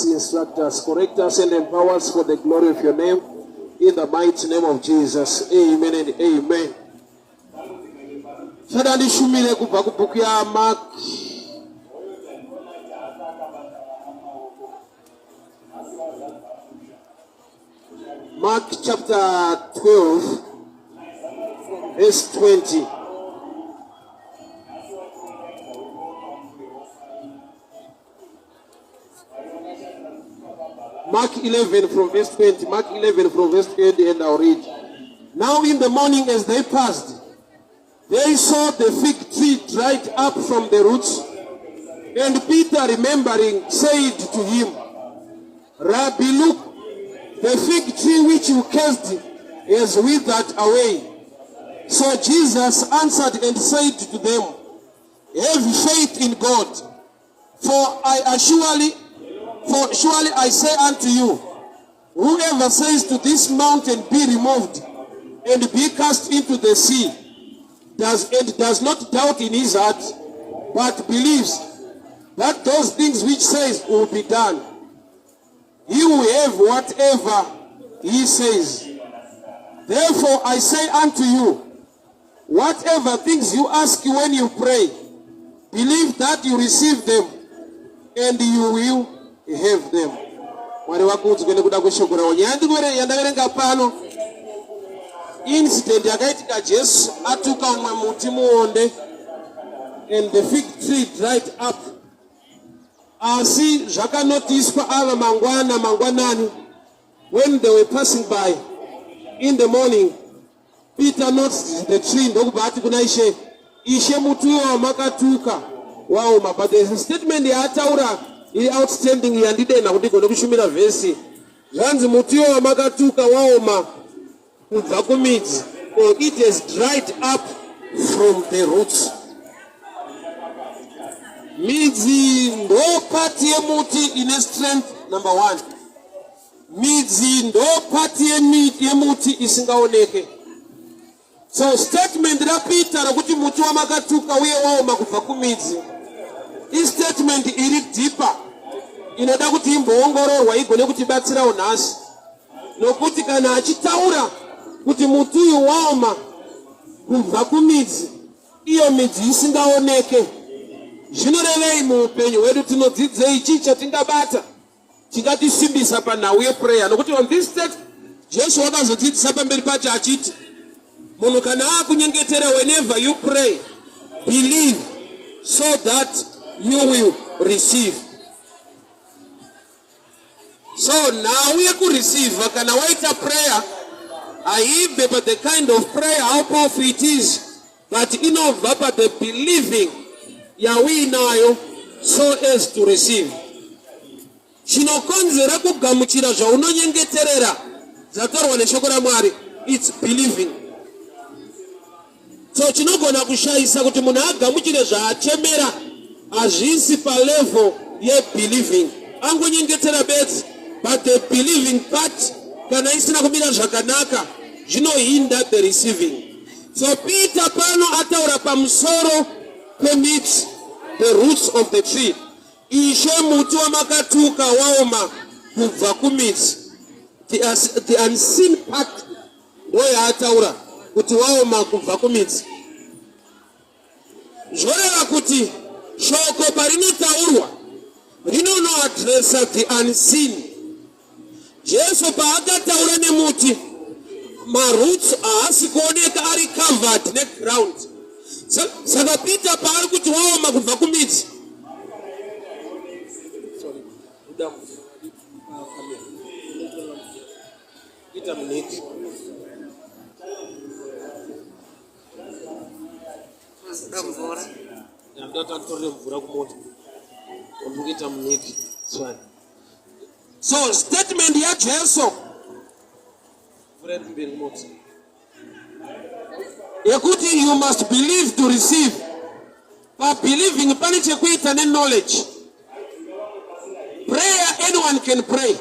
us, instruct us, correct us, and empower us for the glory of your name. In the mighty name of Jesus. Amen and amen. Chada ndishumire kubva kubhuku yaMark Mark chapter 12 verse 20. Mark 11 from verse 20. Mark 11 from verse 20, and I'll read. Now in the morning as they passed, they saw the fig tree dried up from the roots. And Peter, remembering, said to him, Rabbi, look, the fig tree which you cursed has withered away. So Jesus answered and said to them, Have faith in God. For I surely, for surely I say unto you, whoever says to this mountain, Be removed, and be cast into the sea, does and does not doubt in his heart, but believes that those things which says will be done, he will have whatever he says. Therefore I say unto you, whatever things you ask when you pray, believe that you receive them and you will have them. Mwari vakudzwe nekuda kweshoko ravo. Nyaya yandaverenga pano incident yakaitika Jesu atuka umwe muti muonde and the fig tree dried up. Asi zvakanotiswa ava mangwana mangwanani when they were passing by in the morning Peter noticed the tree ndokubva ati kuna Ishe, Ishe muti uyo wamakatuka waoma. But there's a statement yaataura iri outstanding yandidena kuti igone kushumira vhesi. Zvanzi muti uyo wamakatuka waoma kubva kumidzi, or it has dried up from the roots. Midzi ndo part yemuti ine strength number one. Midzi ndo part yemuti isingaoneke. So statement raPeter rokuti muti wamakatuka uye waoma kubva kumidzi istatement iri deeper inoda kuti imboongororwa igone kutibatsirawo nhasi, nokuti kana achitaura kuti muti uyu waoma kubva kumidzi, iyo midzi isingaoneke, zvinorevei muupenyu hwedu? Tinodzidzei? Chii chatingabata chingatisimbisa panhau yeprayer? Nokuti on this text Jesu wakazodzidzisa pamberi pacho achiti munhu kana akunyengetera, whenever you pray, believe so that you will receive. So nhau yekureceiva kana waita prayer haibve pa the kind of prayer, how powerful it is, but inobva pa the believing yauinayo so as to receive. Chinokonzera kugamuchira zvaunonyengeterera zvatorwa neshoko raMwari, it's believing. So chinogona kushayisa kuti munhu agamuchire zvaachemera hazvisi palevel yebelieving. Angonyengetera bedzi, but the believing part kana isina kumira zvakanaka, zvinohinda the receiving. So Peter pano ataura pamusoro pemidzi, the roots of the tree. Ishe, muti wamakatuka waoma kubva kumidzi. The unseen part ndo yaataura kuti waoma kubva kumidzi. Zvoreva kuti shoko parinotaurwa rinonoadresa the unseen. Jesu paakataura nemuti, maroots haasi kuoneka, ari covered neground. Saka Peter paari kuti waoma kubva kumidzi, sorry, buda kamera. Ita muniki. Mazuda mvura. Ndati anditorere mvura kumota. Ndikuita muniki. Sorry. So statement yaJesu, mvura iri kumberi kumota, yekuti you must believe to receive, pabelieving pane chekuita neknowledge. Prayer, anyone can pray.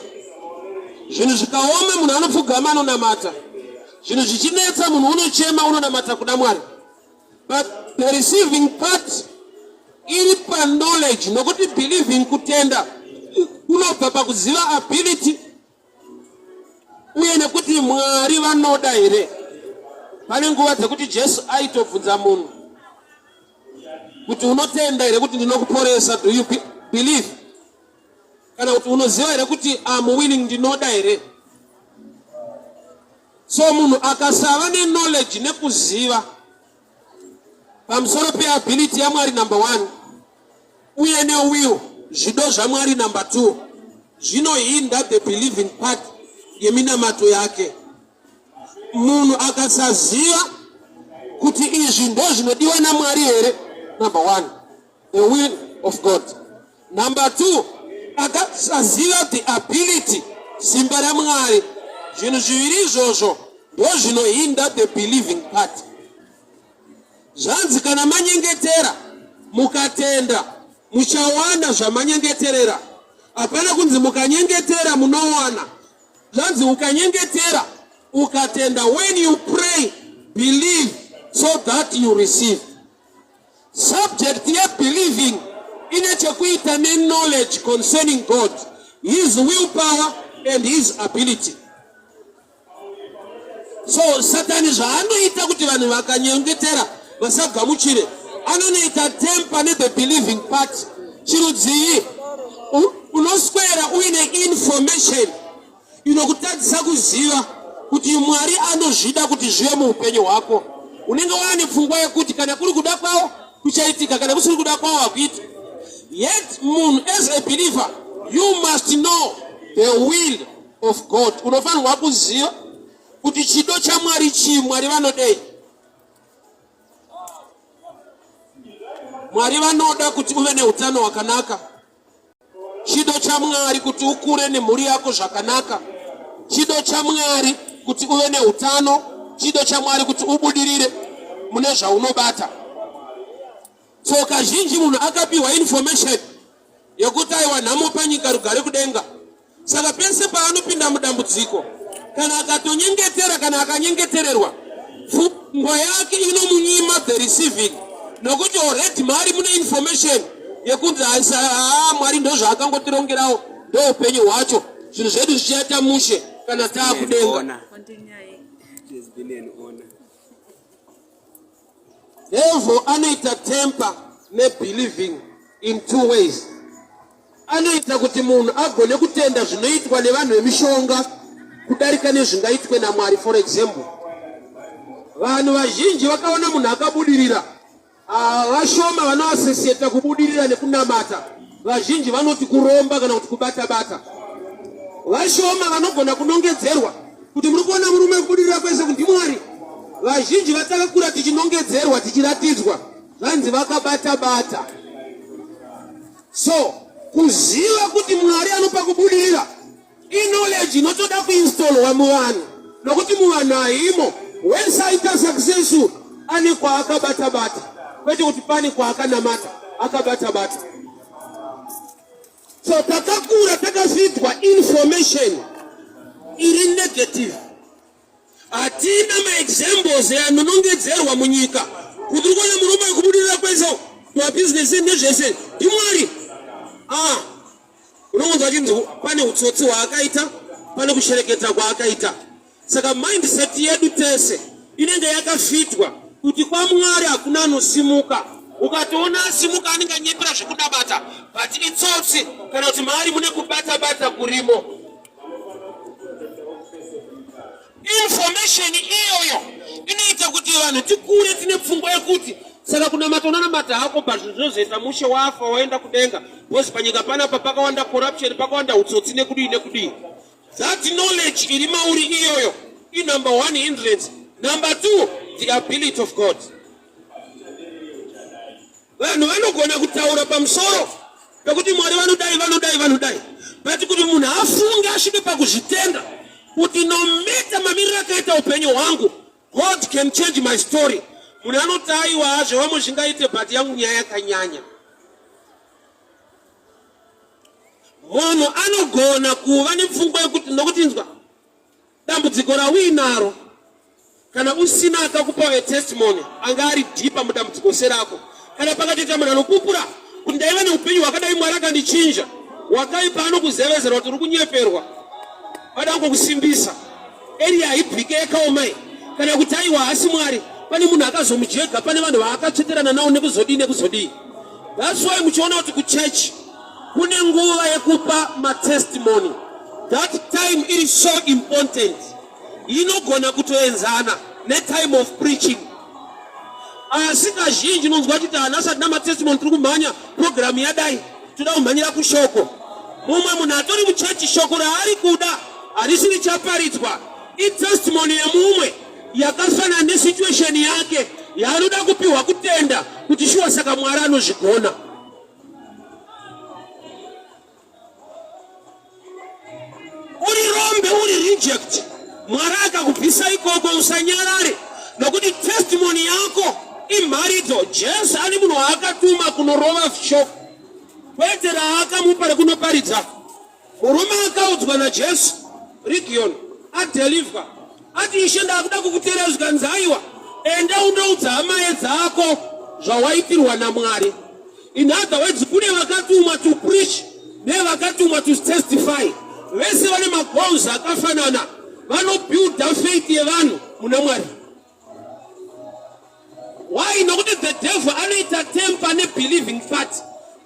Zvinhu zvikaoma, munhu anopfugama, anonamata. Zvinhu zvichinetsa, munhu unochema, unonamata kuda Mwari, but the receiving part iri paknowledge, nokuti believing, kutenda. Kunobva pakuziva ability uye nekuti Mwari vanoda here. Pane nguva dzekuti Jesu aitobvunza munhu kuti unotenda here kuti ndinokuporesa, do you believe? Kana kuti unoziva here kuti am willing, ndinoda here? So munhu akasava neknowledge nekuziva pamusoro peability yaMwari number one, uye newill, zvido zvaMwari number two, zvinohinda the believing part yeminamato yake. Munhu akasaziva kuti izvi ndo zvinodiwa naMwari here, number one, the will of God. Number two, akasaziva the ability, simba raMwari. Zvinhu zviviri izvozvo ndo zvinohinda the believing part. Zvanzi kana manyengetera mukatenda muchawana zvamanyengeterera. Hapana kunzi mukanyengetera munowana. Zvanzi ukanyengetera ukatenda, when you pray believe so that you receive. Subject yebelieving ine chekuita neknowledge concerning God, his willpower and his ability. So Satani zvaanoita kuti vanhu vakanyengetera vasagamuchire, anonoita tamper nethe believing part. Chirudzii? Unoswera uine information inokutadzisa kuziva kuti Mwari anozvida kuti zvive muupenyu hwako. Unenge waane pfungwa yekuti kana kuri kuda kwavo kuchaitika, kana kusiri kuda kwavo hakuiti. Yet munhu as a believer you must know the will of God. Unofanirwa kuziva kuti chido chaMwari chii, Mwari vanodei. Mwari vanoda kuti uve neutano hwakanaka. Chido chaMwari kuti ukure nemhuri yako zvakanaka. Chido chaMwari kuti uve neutano. Chido chaMwari kuti ubudirire mune zvaunobata. So kazhinji munhu akapiwa information yekuti aiwa, nhamo panyika, rugare kudenga. Saka pese paanopinda mudambudziko, kana akatonyengetera kana akanyengetererwa, pfungwa yake inomunyima the receiving, nokuti already mari mune information yekunzi haa, Mwari ndo zvaakangotirongerawo, ndo upenyu hwacho, zvinhu zvedu zvichaita mushe kana taakudenga. Devil anoita tamper nebelieving in two ways. Anoita kuti munhu agone kutenda zvinoitwa nevanhu vemishonga kudarika nezvingaitwe naMwari. For example, vanhu vazhinji vakaona munhu akabudirira, vashoma vanoaseseta kubudirira nekunamata. Vazhinji vanoti kuromba kana kuti kubata-bata. Vashoma vanogona kunongedzerwa kuti muri kuona murume kubudirira kwese kuti ndiMwari. Vazhinji vatakakura tichinongedzerwa, tichiratidzwa, zvanzi vakabata-bata. So kuziva kuti Mwari anopa kubudirira iknowledge inotoda kuinstallwa muvanhu, nokuti muvanhu haimo. Wese aita successful ane kwaakabata-bata, kwete kuti pane kwaakanamata, akabata-bata. So takakura takafeedwa information iri negative. Hatina maexamples anonongedzerwa munyika kuti uri kuona murume wekubudirira kwese, mabhizinesi nezvese, ndiMwari. Ah, unongonzwa achinzi pane utsotsi hwaakaita, pane kushereketa kwaakaita. Saka mindset yedu tese inenge yakafitwa kuti kwaMwari hakuna anosimuka. Ukatoona asimuka anenge anyepera zvekunamata, but itsotsi, kana kuti maari mune kubata-bata kurimo. Information iyoyo inoita kuti vanhu tikure tine pfungwa yekuti saka kunamata unonamata hako, but zvinhu zvinozoita mushe wafa waenda kudenga, because panyika panapa pakawanda corruption, pakawanda utsotsi, nekudii nekudii. That knowledge iri mauri iyoyo inumber one hindrance. Number two, the ability of God. Vanhu vanogona kutaura pamusoro pekuti Mwari vanodai, vanodai, vanodai, but kuti munhu afunge asvike pakuzvitenda kuti no matter mamiriro akaita upenyu hwangu, God can change my story, munhu anoti aiwa, zvevamwe zvingaite, but yangu nyaya yakanyanya. Munhu anogona kuva nepfungwa yekuti, nokuti inzwa, dambudziko rauinaro, kana usina akakupa a testimony anga ari deeper mudambudziko serako, kana pakatoita munhu anopupura kuti ndaiva neupenyu hwakadai, Mwari akandichinja. Wakaipa anokuzevezera kuti uri kunyeperwa, vada kungokusimbisa. Eriya haibvike yakaomai kana kuti aiwa haasi Mwari. Pane munhu akazomujega, pane vanhu vaakatsveterana nawo nekuzodii nekuzodii. That's why muchiona kuti kuchechi kune nguva yekupa matestimony. That time is so important. Inogona kutoenzana netime of preaching. Asi kazhinji unonzwa achiti hana asati namatestimony tiri kumhanya programu yadai toda kumhanyira kushoko. Mumwe munhu atori muchechi shoko raari kuda harisi richaparidzwa itestimony yemumwe yakafanana nesituation yake yaanoda kupiwa kutenda kuti shuwa saka Mwari anozvigona. Uri rombe, uri reject, Mwari akakubvisa ikoko, usanyarare nokuti testimony yako imharidzo. Jesu ane munhu waakatuma kunorova shoko, kwete raakamupa rekunoparidza. Murume akaudzwa naJesu Region adelivwa ati ishe ndakuda kukuteera zvikanzi aiwa enda undoudza hama dzako zvawaitirwa naMwari. In other words, kune vakatumwa to preach nevakatumwa to testify. Vese vane magoals akafanana, vanobuilda faith yevanhu muna Mwari. Why? Nokuti the devil anoita temper nebelieving part.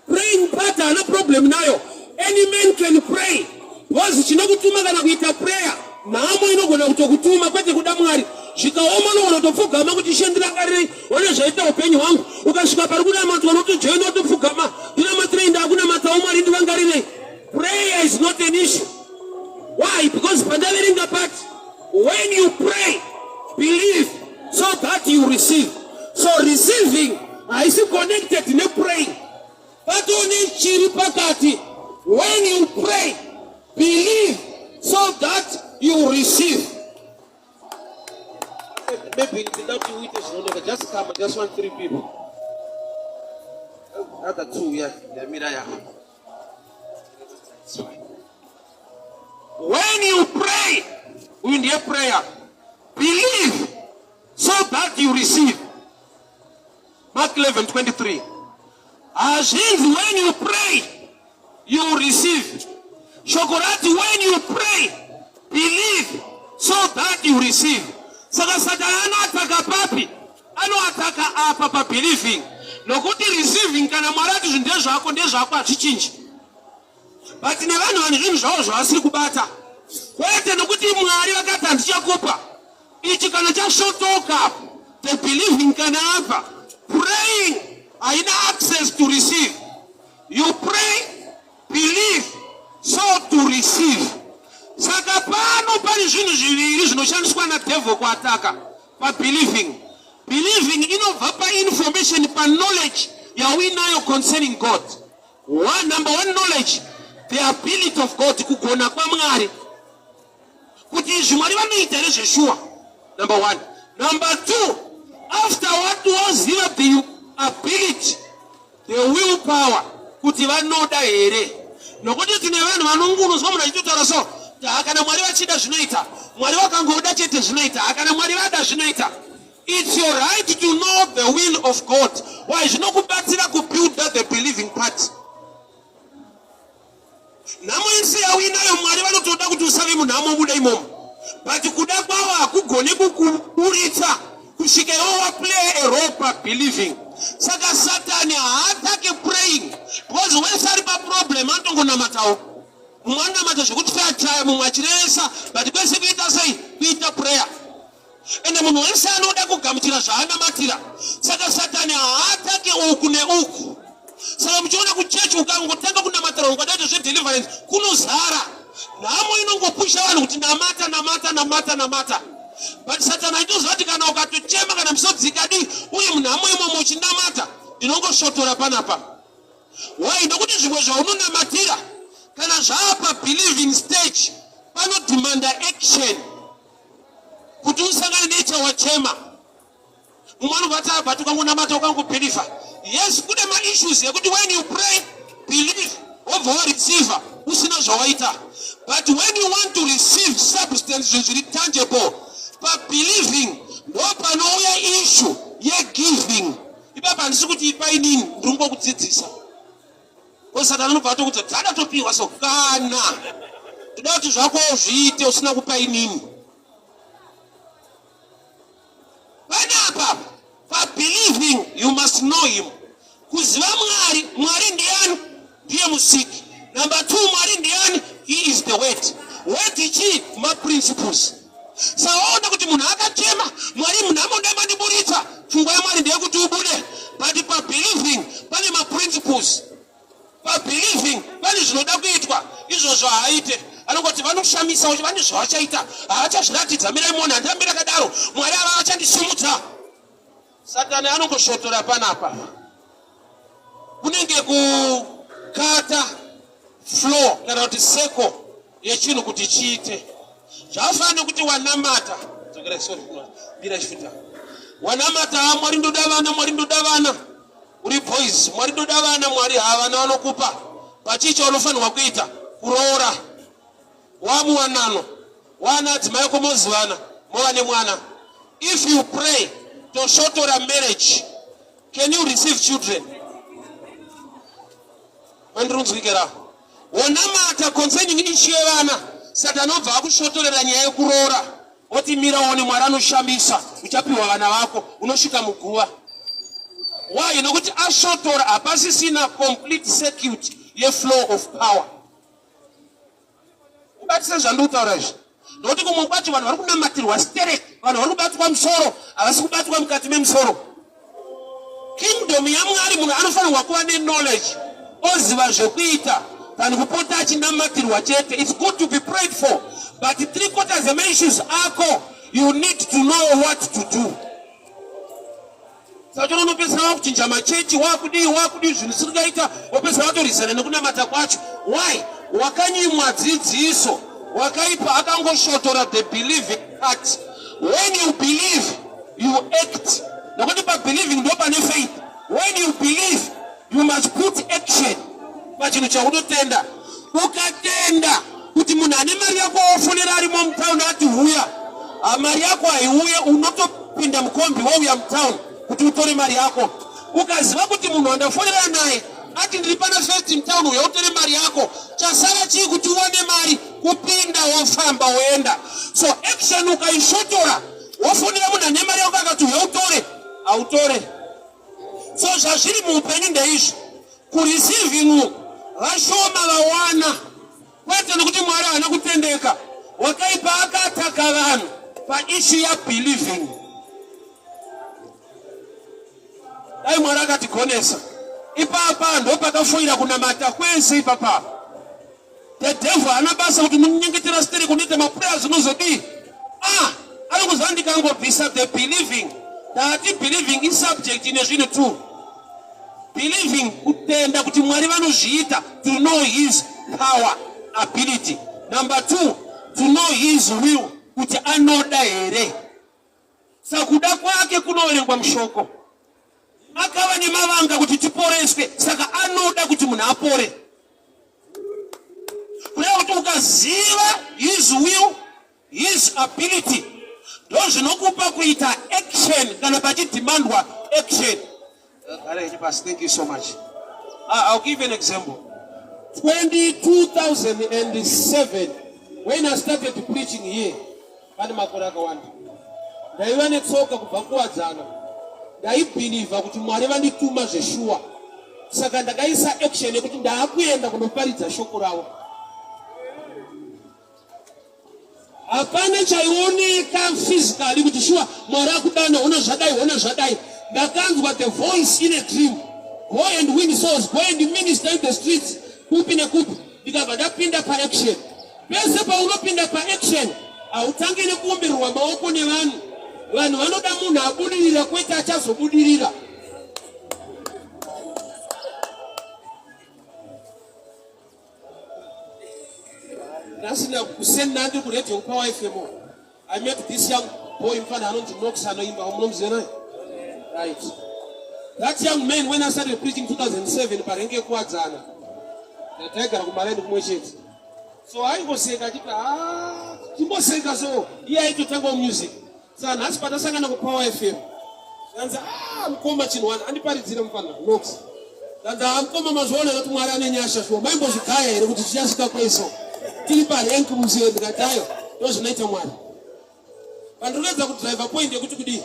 Praying part haana problem nayo. Any man can pray. Because chinokutuma kana kuita prayer, nhamo inogona kutokutuma kwete kuda Mwari. Zvikaoma unogona kutopfugama kuti Ishe ndirangarirei, one zvaita upenyu hwangu. Ukasvika pari kunamatwa unotojoina wotopfugama, ndinamatirei ndakunamatawo Mwari ndirangarirei. Prayer is not an issue. Why? Because pandaverenga pati when you pray believe so that you receive. So receiving haisi connected nepraying. Patone chiri pakati. When you pray believe so that you receive. Maybe ndinoda kuti uite zvinooneka. Just come, I just want three people. Other two, yeah, ndamira yeah. When you pray, uyu ndiye prayer. Believe so that you receive. Mark 11:23. Hazvinzi when you pray you receive. Shoko rati when you pray believe so that you receive. Saka Satani anoataka papi? Anoataka apa pa believing. Nokuti receiving kana Mwari ati zvinhu ndezvako ndezvako hazvichinji. But nevanhu vane zvinhu zvavo zvavasiri kubata. Kwete nokuti Mwari vakati handichakupa. Ichi kana chasvotoka the believing kana abva praying haina access to receive. You pray, believe so to receive. Saka pano pane zvinhu zviviri zvinoshandiswa nadevil kuataka pabelieving. Believing inobva painformation, paknowledge yauinayo concerning God. One, number one knowledge, the ability of God, kugona kwaMwari. Kuti izvi Mwari vanoita here zveshuwa? Number one. Number two, after what waziva the ability, the will power, kuti vanoda here. Nokuti tine vanhu vanongunuzwa munhu achitotaura so, kana Mwari vachida zvinoita, Mwari vakangoda chete zvinoita, kana Mwari vada zvinoita. It's your right to know the will of God. Why? Zvinokubatsira kubuilda the believing part. Nhamo yese yauinayo Mwari vanotoda kuti usave munhamo ubude imomo. But kuda kwavo hakugone kukuburitsa kusvika iwe waplay a role pa believing. Saka Satani haatake praying because wese ari paproblem anotongonamatawo. Mumwe anonamata zvekuti chaya, mumwe achirevesa, but kwese kuita sei? Kuita prayer. Ende munhu wese anoda kugamuchira zvaanamatira. Saka Satani haatake uku neuku. Saka muchiona kuchechi ukangotanga kunamatira ukadaita zvedeliverance kunozara. Nhamo inongopusha vanhu kuti namata namata namata namata. But Satani aitoziva kuti kana ukatochema kana misodzi ikadii uye munhamo imomo uchinamata ndinongosvotora panapa. Why? Nokuti zvimwe zvaunonamatira kana zvaapa believing stage panodemanda action. Kuti usangane nechawachema. Mumwe anobva ati but ukangonamata ukangobhilivha. Yes, kune maissues ekuti when you pray, believe, wobva wareceiver usina zvawaita. But when you want to receive substance zvinhu zviri tangible, pabelieving ndo panouya issue yegiving. Ipapa handisi kuti ipai nini, ndiri kungokudzidzisa. Ko Satani anobva atokudza dzada topiwa so kana toda kuti zvako zviite usina kupa inini. Panapa pa believing you must know him. Kuziva Mwari, Mwari ndiani? Ndiye musiki. Number 2, Mwari ndiani? He is the word. Word chii? Ma principles. Saona kuti munhu akachema, Mwari munhamo ndamandiburitsa. Pfungwa yaMwari ndeyekuti ubude. But pa believing pane ma principles. Pabelieving pane zvinoda kuitwa izvozvo haaite anongoti vanoshamisa kuti vane zvavachaita havachazviratidza mirai muone handirambe rakadaro mwari ava vachandisimudza satani anongosvotora panapa kunenge kukata flow kana kuti seko yechinhu kuti chiite zvafanira nekuti wanamata dzokera sorry mira chifuta wanamata ha mwari ndoda vana mwari ndoda vana uri boys mwari ndoda vana mwari havana vanokupa pachii chaunofanirwa kuita kuroora wamuwanano wana adzimai ako mozivana mova nemwana if you pray tosvotora marriage can you receive children Mandirunzwikera. Wonamata concerning issue yevana. Satan obva akusvotorera nyaya yekuroora. Oti mira uone Mwari anoshamisa. Uchapiwa vana vako. Unosvika muguva. Why? Nokuti asvotora hapasisina complete circuit yeflow of power. Ubatise zvandiri kutaura izvi. Nokuti kumwe kwacho vanhu vari kunamatirwa sterek, vanhu vari kubatwa musoro, havasi kubatwa mukati memusoro. Kingdom yaMwari munhu anofanirwa kuva neknowledge, oziva zvekuita than kupota achinamatirwa chete. It's good to be prayed for, but 3/4 yemaissues ako you need to know what to do. Saka unopedzisira wakuchinja machechi wakudii wakudii zvinhu zvisingaita wopedzisira watorizana nekunamata kwacho. Why? Wakanyimwa dzidziso wakaipa akangoshotora the believing part. When you believe you act. Nokuti pa believing ndo pane faith. When you believe you must put action pachinhu chaunotenda. Ukatenda kuti munhu ane mari yako wofonera arimo mutown ati huya, ah, mari yako haiuye, unotopinda mukombi wouya mutown kuti utore mari yako. Ukaziva kuti munhu wandafonera naye ati ndiri pana first mutown, uya utore mari yako, chasara chii kuti uwane mari? Kupinda wofamba woenda. So action ukaishotora wofonera munhu ane mari yako akati uya utore, hautore. So zvazviri muupenyu ndeizvi, kureceiving uku vashoma vawana, kwete nekuti Mwari haana kutendeka. Wakaipa akataka vanhu paissue yabelieving. Dai Mwari akatigonesa ipapa, ndopakafoira kunamata kwese ipapa. The devil haana basa kuti munyengetera sterek unoita maprayers unozodii. Ah, anokuziva ndikangobvisa the believing. Ndati believing isubject ine zvinhu two. Believing kutenda kuti Mwari vanozviita, to know his power, ability. Number two, to know his will, kuti anoda here. Sakuda kwake kunoverengwa mushoko. Akava nemavanga kuti tiporeswe, saka anoda kuti munhu apore. Kureva kuti ukaziva his will, his ability, ndozvinokupa kuita action kana pachidhimandwa action. Thank you so much. I'll give an example. 2007 when I started preaching here, pane makore akawanda ndaiva netsoka kubva kuwadzana ndaibhilivha kuti Mwari vandituma zveshuwa, saka ndakaisa action yekuti ndaakuenda kunoparidza shoko ravo. Hapana chaioneka physically kuti shuwa Mwari akudana, hona zvadai, hona zvadai. Ndakanzwa the voice in a dream, go and win souls, go and minister in the streets, kupi nekupi. Ndikabva ndapinda paaction. Pese paunopinda paaction hautangi nekuombererwa maoko nevanhu. Vanhu vanoda munhu abudirira kwete achazobudirira. Nhasi kuseni nandi kuredio kuPower FM. I met this young boy mfana anonzi Knox anoimba munomuziva naye? Right. That young man when I started preaching 2007 parenge yekuwadzana. Taigara kumaraini kumwe chete. So aingoseka achiti ah timboseka so iye aitotanga music. Saka nhasi patasangana kuPower FM. Zvanzi ah mukoma chinhu wani andiparidzire mfana Knox. Ndanzi mukoma mazviona kuti Mwari ane nyasha shuwa. Maimbozvigaya here kuti tichasvika kweso? Tiri parank muziyo ndikati ayo ndozvinoita Mwari. Pandinoedza kudriver point yekuti kudii?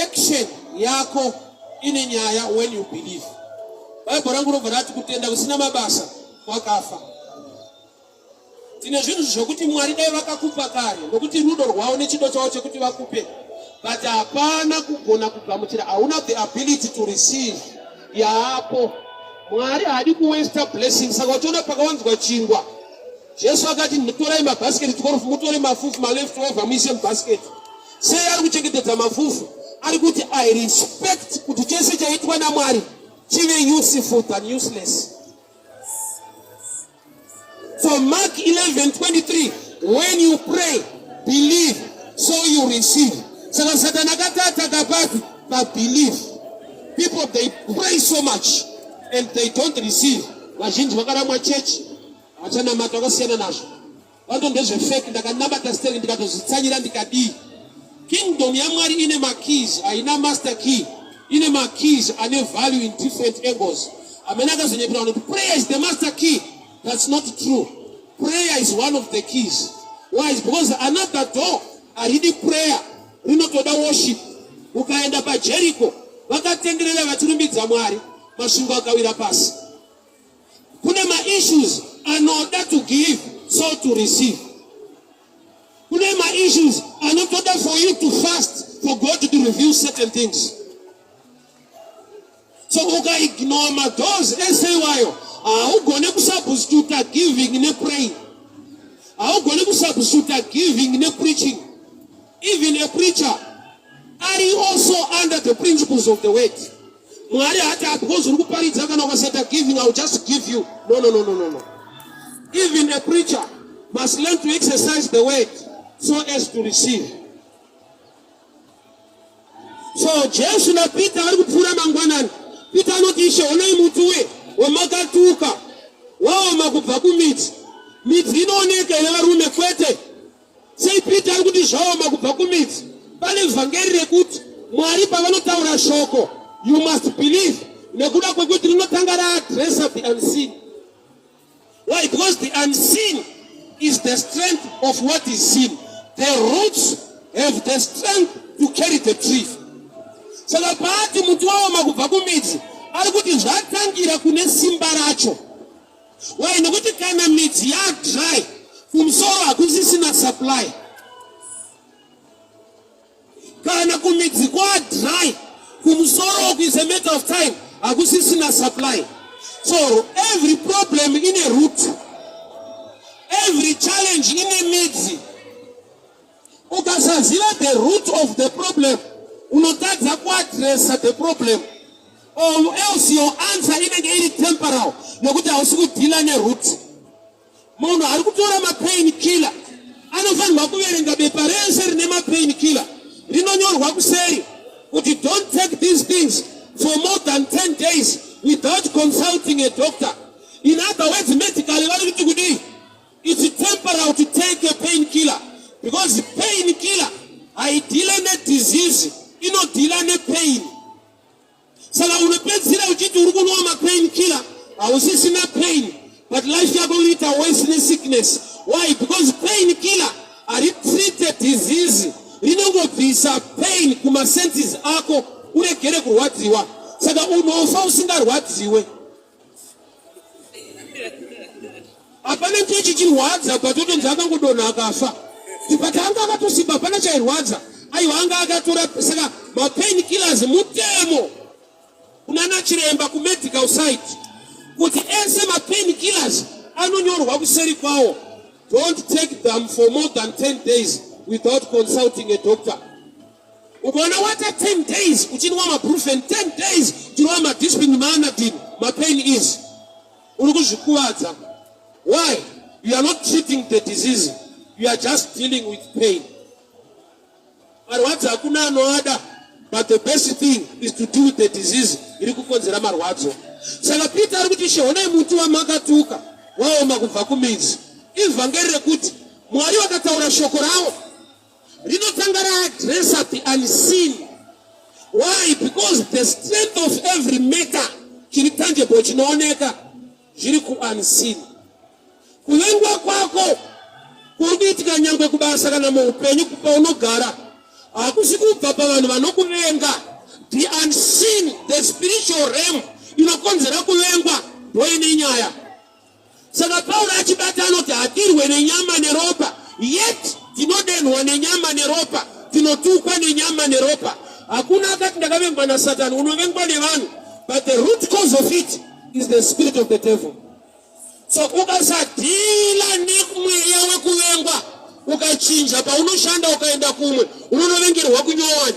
Action yako ine nyaya when you believe. Bible rangu robva rati kutenda kusina mabasa kwakafa. Tine zvinhu zvokuti Mwari dai vakakupa kare nokuti rudo rwavo nechido chavo chekuti vakupe, but hapana kugona kugamuchira, hauna the ability to receive yaapo. Mwari haadi kuwaster blessing. Saka uchiona pakawanzwa chingwa, Jesu akati torai mabhasiketi 12 mutore mafufu maleft over muise mubhasiketi. Sei ari kuchengetedza mafufu? Ari kuti I respect kuti chese chaitwa naMwari chive useful than useless. So Mark 11:23, when you pray, believe, so you receive. Saka Satan akatata kapati pa believe. People, they pray so much and they don't receive. Vazhinji vakaramwa church, vachanamata vakasiyana nazvo. Vanto ndezvefake, ndakanamata steri ndikatozvitsanyira ndikadii. Kingdom yaMwari ine makeys, haina master key. Ine makeys ane value in different angles. Amene akazonyepera vanhu kuti prayer is the master key. That's not true. Prayer is one of the keys. Why? It's because another door haridi prayer, rinotoda worship. Ukaenda paJericho, vakatenderera vachirumbidza Mwari, masvingo akawira pasi. Kune maissues anoda to give so to receive. Kune maissues anotoda for you to fast for God to reveal certain things. So ukaignore madoors ese iwayo, haugone kusubstituta giving nepraying, haugone kusubstituta giving nepreaching. Even a preacher ari also under the principles of the word. Mwari hati because uri kuparidza, kana ukasaita giving, I will just give you. No, no, no, no, no, no. Even a preacher must learn to exercise the word so as to receive. So Jesu naPeter vari kupfuura mangwanani. Peter anoti, "Ishe, onai muti we wamakatuka waoma kubva kumidzi." Midzi inooneka here, varume? Kwete. Sei Peter ari kuti zvaoma kubva kumidzi? Pane vhangeri rekuti Mwari pavanotaura shoko, you must believe, nekuda kwekuti rinotanga raaddressa the unseen. Why? Because the unseen is the strength of what is seen. The roots have the strength to carry the tree. Saka paati muti waoma kubva kumidzi, ari kuti zvatangira kune simba racho. Why? Nekuti kana midzi yadry, kumusoro hakusisina supply. Kana kumidzi kwadry, kumusoro is a matter of time, hakusisina supply. So every problem ine root, every challenge ine midzi. Ukasaziva the root of the problem, unotadza kuaddressa the problem, or else your answer inenge iri temporal, nekuti hausi kudeala neroot. Munhu ari kutora mapain killer anofanirwa kuverenga bepa rese rine mapain killer. Rinonyorwa kuseri kuti don't take these things for more than 10 days without consulting a doctor. In other words, medically vari kuti kudii? It's temporal to take a pain killer, because pain killer haideale nedisease, inodeala nepain. Saka unopedzisira uchiti uri kunwa mapain killer, hausisina pain, but life yako inoita worse nesickness. Why? Because pain killer haritreate disease, rinongobvisa pain kumasenses ako uregere kurwadziwa. Saka unofa usingarwadziwe. Hapana chechi chirwadza, but otonzi akangodonha akafa, but anga akatosimba, hapana chairwadza. Aiwa, anga akatora. Saka mapain killers mutemo kunana chiremba kumedical side kuti ese mapain killers anonyorwa kuseri kwawo, don't take them for more than 10 days without consulting a doctor. Ukaona wata 10 days uchinwa mabrufen, 10 days uchinwa madisprin, maanadin, mapain is uri kuzvikuvadza. Why? You are not treating the disease, you are just dealing with pain. Marwadzo hakuna anoada, but the best thing is to deal with the disease iri kukonzera marwadzo. Saka Peter ari kuti, "Ishe, honai muti wamakatuka waoma kubva kumidzi." Ivhangeri rekuti Mwari vakataura shoko ravo, rinotanga raaddressa the unseen. Why? Because the strength of every matter Chiri tangible chinooneka zviri kuunseen. Kuvengwa kwako kuri kuitika nyangwe kubasa kana muupenyu paunogara hakusi kubva pavanhu vanokuvenga. The unseen, the spiritual realm inokonzera kuvengwa ndoine nyaya. Saka Pauro achibata anoti hatirwe nenyama neropa, yet tinodenhwa nenyama neropa, tinotukwa nenyama neropa. Hakuna akati ndakavengwa naSatani, unovengwa nevanhu, but the root cause of it is the spirit of the devil. So ukasadhila nemweya wekuvengwa, ukachinja paunoshanda ukaenda kumwe, unonovengerwa kunyowani.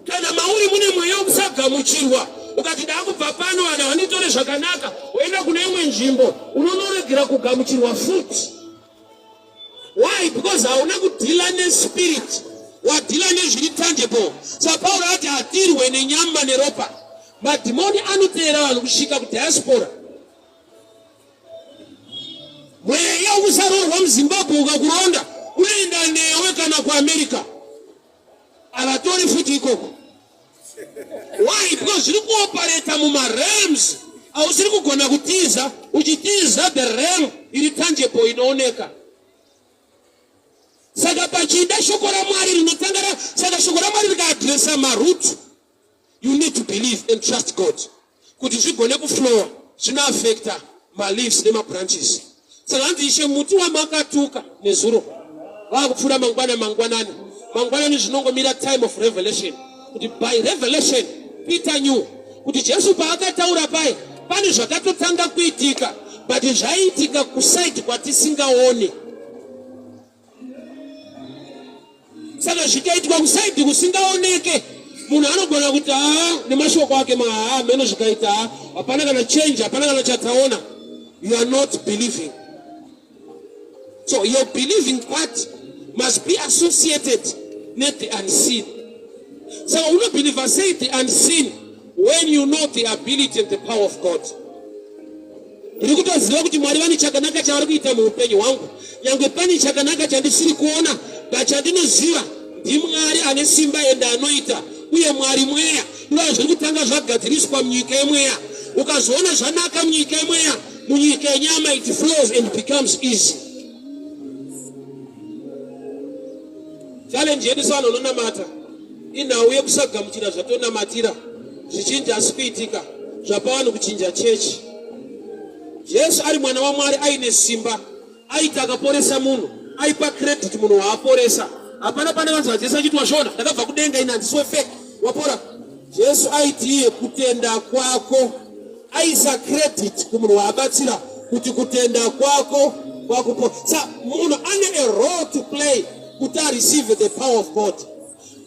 Kana mauri mune mweya wekusagamuchirwa, ukati ndakubva pano vanhu havanditore zvakanaka, woenda kune imwe nzvimbo, unonoregera kugamuchirwa futi. Why? Because hauna kudhila nespirit, wadhila nezviri tangible. SaPauro ati hatirwe nenyama neropa. Madhimoni anoteera vanhu kusvika kudiaspora. Mweya wekusaroorwa muZimbabwe ukakuronda unoenda newe kana kuAmerica. Havatori futi ikoko. Why? Because zviri kuopareta mumarems ausiri kugona kutiza, uchitiza the realm iri tangible inooneka. Saka pachida shoko raMwari rinotanga ra saka shoko raMwari rikaadresa maroot You need to believe and trust God kuti zvigone kuflowa zvinoafecta maleaves nemabranches. Saka hanzi ishe muti wamakatuka nezuro vakupfuura mangwana mangwanani mangwanani zvinongomira time of revelation kuti by revelation Peter knew kuti Jesu paakataura paye pane zvakatotanga kuitika but zvaiitika kusaidi kwatisingaone. Saka zvikaitwa kusaidi kusingaoneke, munhu anogona kuti haa nemashoko ake mahaa meno zvikaita haa hapana kana change, hapana kana chataona. You are not believing. So your believing part must be associated nethe unseen. Saka unobhilivha sei the unseen when you know the ability and the power of God? Ndiri kutoziva kuti Mwari vane chakanaka chavari kuita muupenyu hwangu, nyangwe pane chakanaka chandisiri kuona, but chandinoziva ndiMwari ane simba ende anoita, uye Mwari mweya. Iva zviri kutanga zvagadziriswa munyika yemweya. Ukazoona zvanaka munyika yemweya, munyika yenyama it flows and becomes easy. Challenge yedu sevanhu vanonamata inhau yekusagamuchira zvatonamatira zvichinji asi kuitika zvapa vanhu kuchinja chechi. Jesu ari mwana waMwari aine simba aiti akaporesa munhu aipa credit munhu waaporesa. Hapana pane vanzi vaJesu achiti washona ndakabva kudenga ini handisi wefake wapora. Jesu aiti iye kutenda kwako aisa credit kumunhu waabatsira kuti kutenda kwako kwakupo sa munhu ane a role to play kuti areceive the power of God.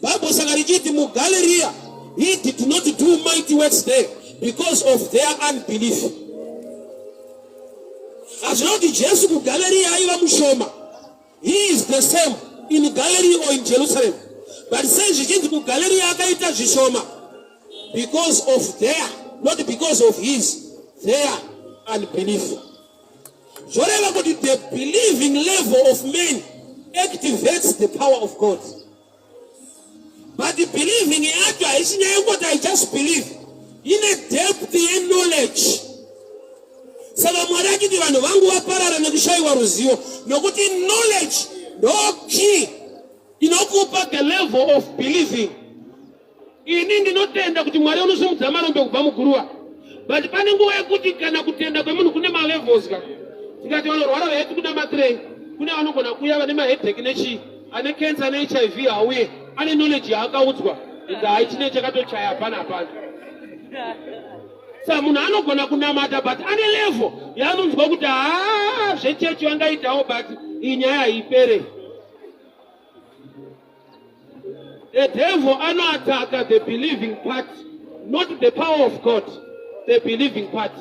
Bible saka richiti muGalirea he did not do mighty works there because of their unbelief. Hazvina kuti Jesu kuGalirea aiva mushoma. He is the same in Galilee or in Jerusalem. But sei zvichinzi kuGalirea akaita zvishoma because of their, not because of his, their unbelief. Zvoreva kuti the believing level of man activates the power of God. But believing yacho haisi nyaya yekungoti I just believe. Ine depth yeknowledge. Saka Mwari achiti vanhu vangu vaparara nekushayiwa ruzivo nokuti knowledge ndo key inokupa the level of believing. Ini ndinotenda kuti Mwari unosimudza marombe kubva muguruva. But pane nguva yekuti kana kutenda kwemunhu kune malevels ka. Tikati vanorwara vaiti kuna matirei, kune vanogona kuuya vane mahedheki nechii, ane cancer neHIV hauye, ane knowledge yaakaudzwa and haichine chakatochaya hapana hapana. Sa munhu anogona kunamata but ane level yaanonzwa kuti haa zvechechi vangaitawo but iyi nyaya haipere. The devil anoataka the believing part, not the power of God, the believing part.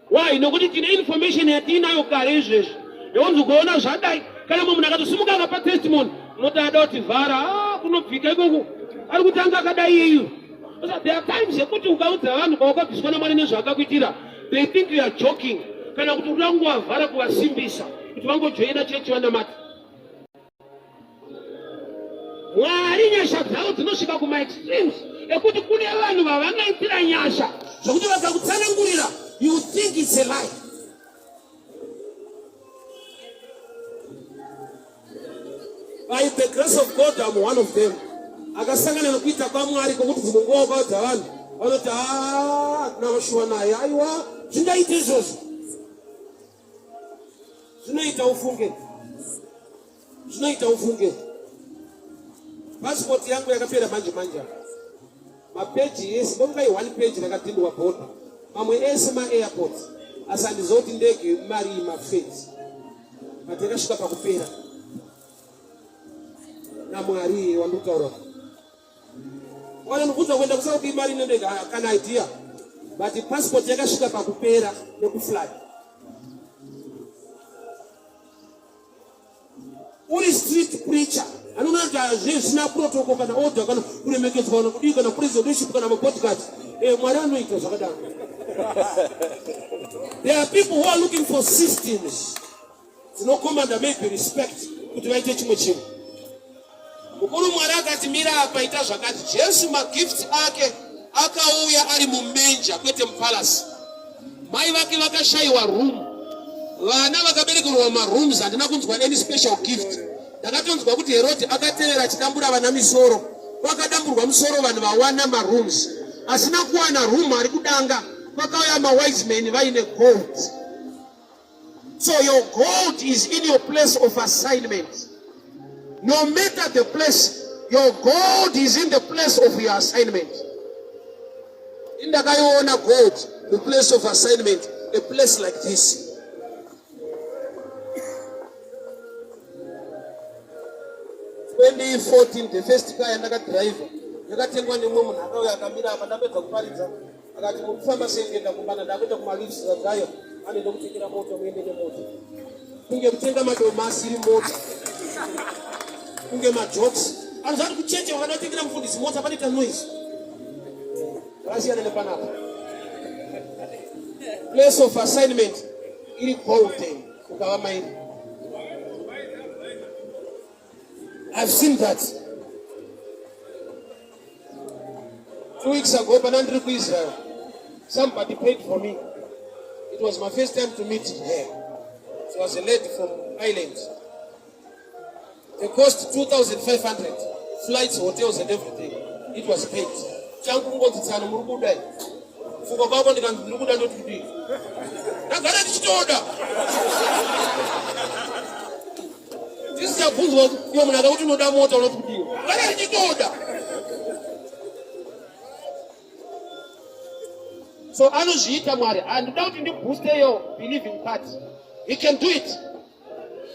Why? Nokuti tine information yatiinayo kare izvezvi yonzi ukaona zvadai kana mumwe munhu akatosimuka akapa testimony unoti ada kuti vhara ah, kunobvika ikoku ari kutanga akadai iyeyu. There are times yekuti ukaudza vanhu kwawakabviswa naMwari nezvaakakuitira they think you are joking kana kuti uda kungovavhara kuvasimbisa kuti vangojoina chechi vanamata. Mwari Mwari nyasha dzavo dzinosvika kumaextremes ekuti kune vanhu vavangaitira nyasha zvekuti vakakutsanangurira you think it's a lie. By the grace of God I'm one of them. Akasangana nokuita kwaMwari kwokuti dzimwe nguva ukaudza vanhu vanoti ah, hatina vashuwa naye aiwa zvingaite izvozvo zvinoita ufunge zvinoita ufunge pasipoti yangu yakapera manje manje mapeji ese ndokungai one page rakadhindwa bhodha mamwe ese maairports asi handiziva kuti ndege mari mafeti but yakasvika pakupera namwari wandikutaura wanondibvunza kuenda kusouth imari inendege kana idea but passport yakasvika pakupera nekufly uri street preacher anoona kuti hazvii zvisina protocol kana order kana kuremekedzwa kana kudii kana presidentship kana mapodcast eh, mwari anoita zvakadaro there are people who are looking for systems dzinokomanda maybe respect kuti vaite chimwe chinhu mukuru mwari akati mira apa ita zvakati jesu magifts ake akauya ari mumenja kwete mupalasi mai vake vakashayiwa room vana vakaberekerwa marooms handina kunzwa any special gift ndakatonzwa kuti herodi akatevera achidambura vana misoro kwakadamburwa musoro vanhu vawana marooms asina kuwana room ari kudanga kwakauya mawise men vaine gold So your gold is in your place of assignment. No matter the place, your gold is in the place of your assignment. Indakaiona gold, the place of assignment, a place like this. 2014 the first car yandakadriver yakatengwa nemumwe munhu akauya akamira apa ndapedza kuparidza akati muri kufamba sei kuenda kumbana ndakuenda kumalifts zvayo anoenda kutengera mota muende nemota kunge kutenga madomasi iri mota kunge majokes anozati kucheche wakada kutengera mufundisi mota panoita noise vakasiyana nepanapa place of assignment iri golden ukava mairi I've seen that. 2 weeks ago pana ndiri kuIsrael, somebody prayed for me. It was my first time to meet her. She was a lady from Ireland. The cost 2,500, flights, hotels and everything. It was paid. Changu kungonzi tsano muri kuda. Kufunga kwako ndikanzi ndiri kuda ndoti kudii? Ndagara ndichitoda. Tisabvunzwa iwe munhu akakuti unoda mota unoti kudii? Ndagara ndichitoda. So anozviita Mwari. Handida kuti ndibooste your believing part. He can do it.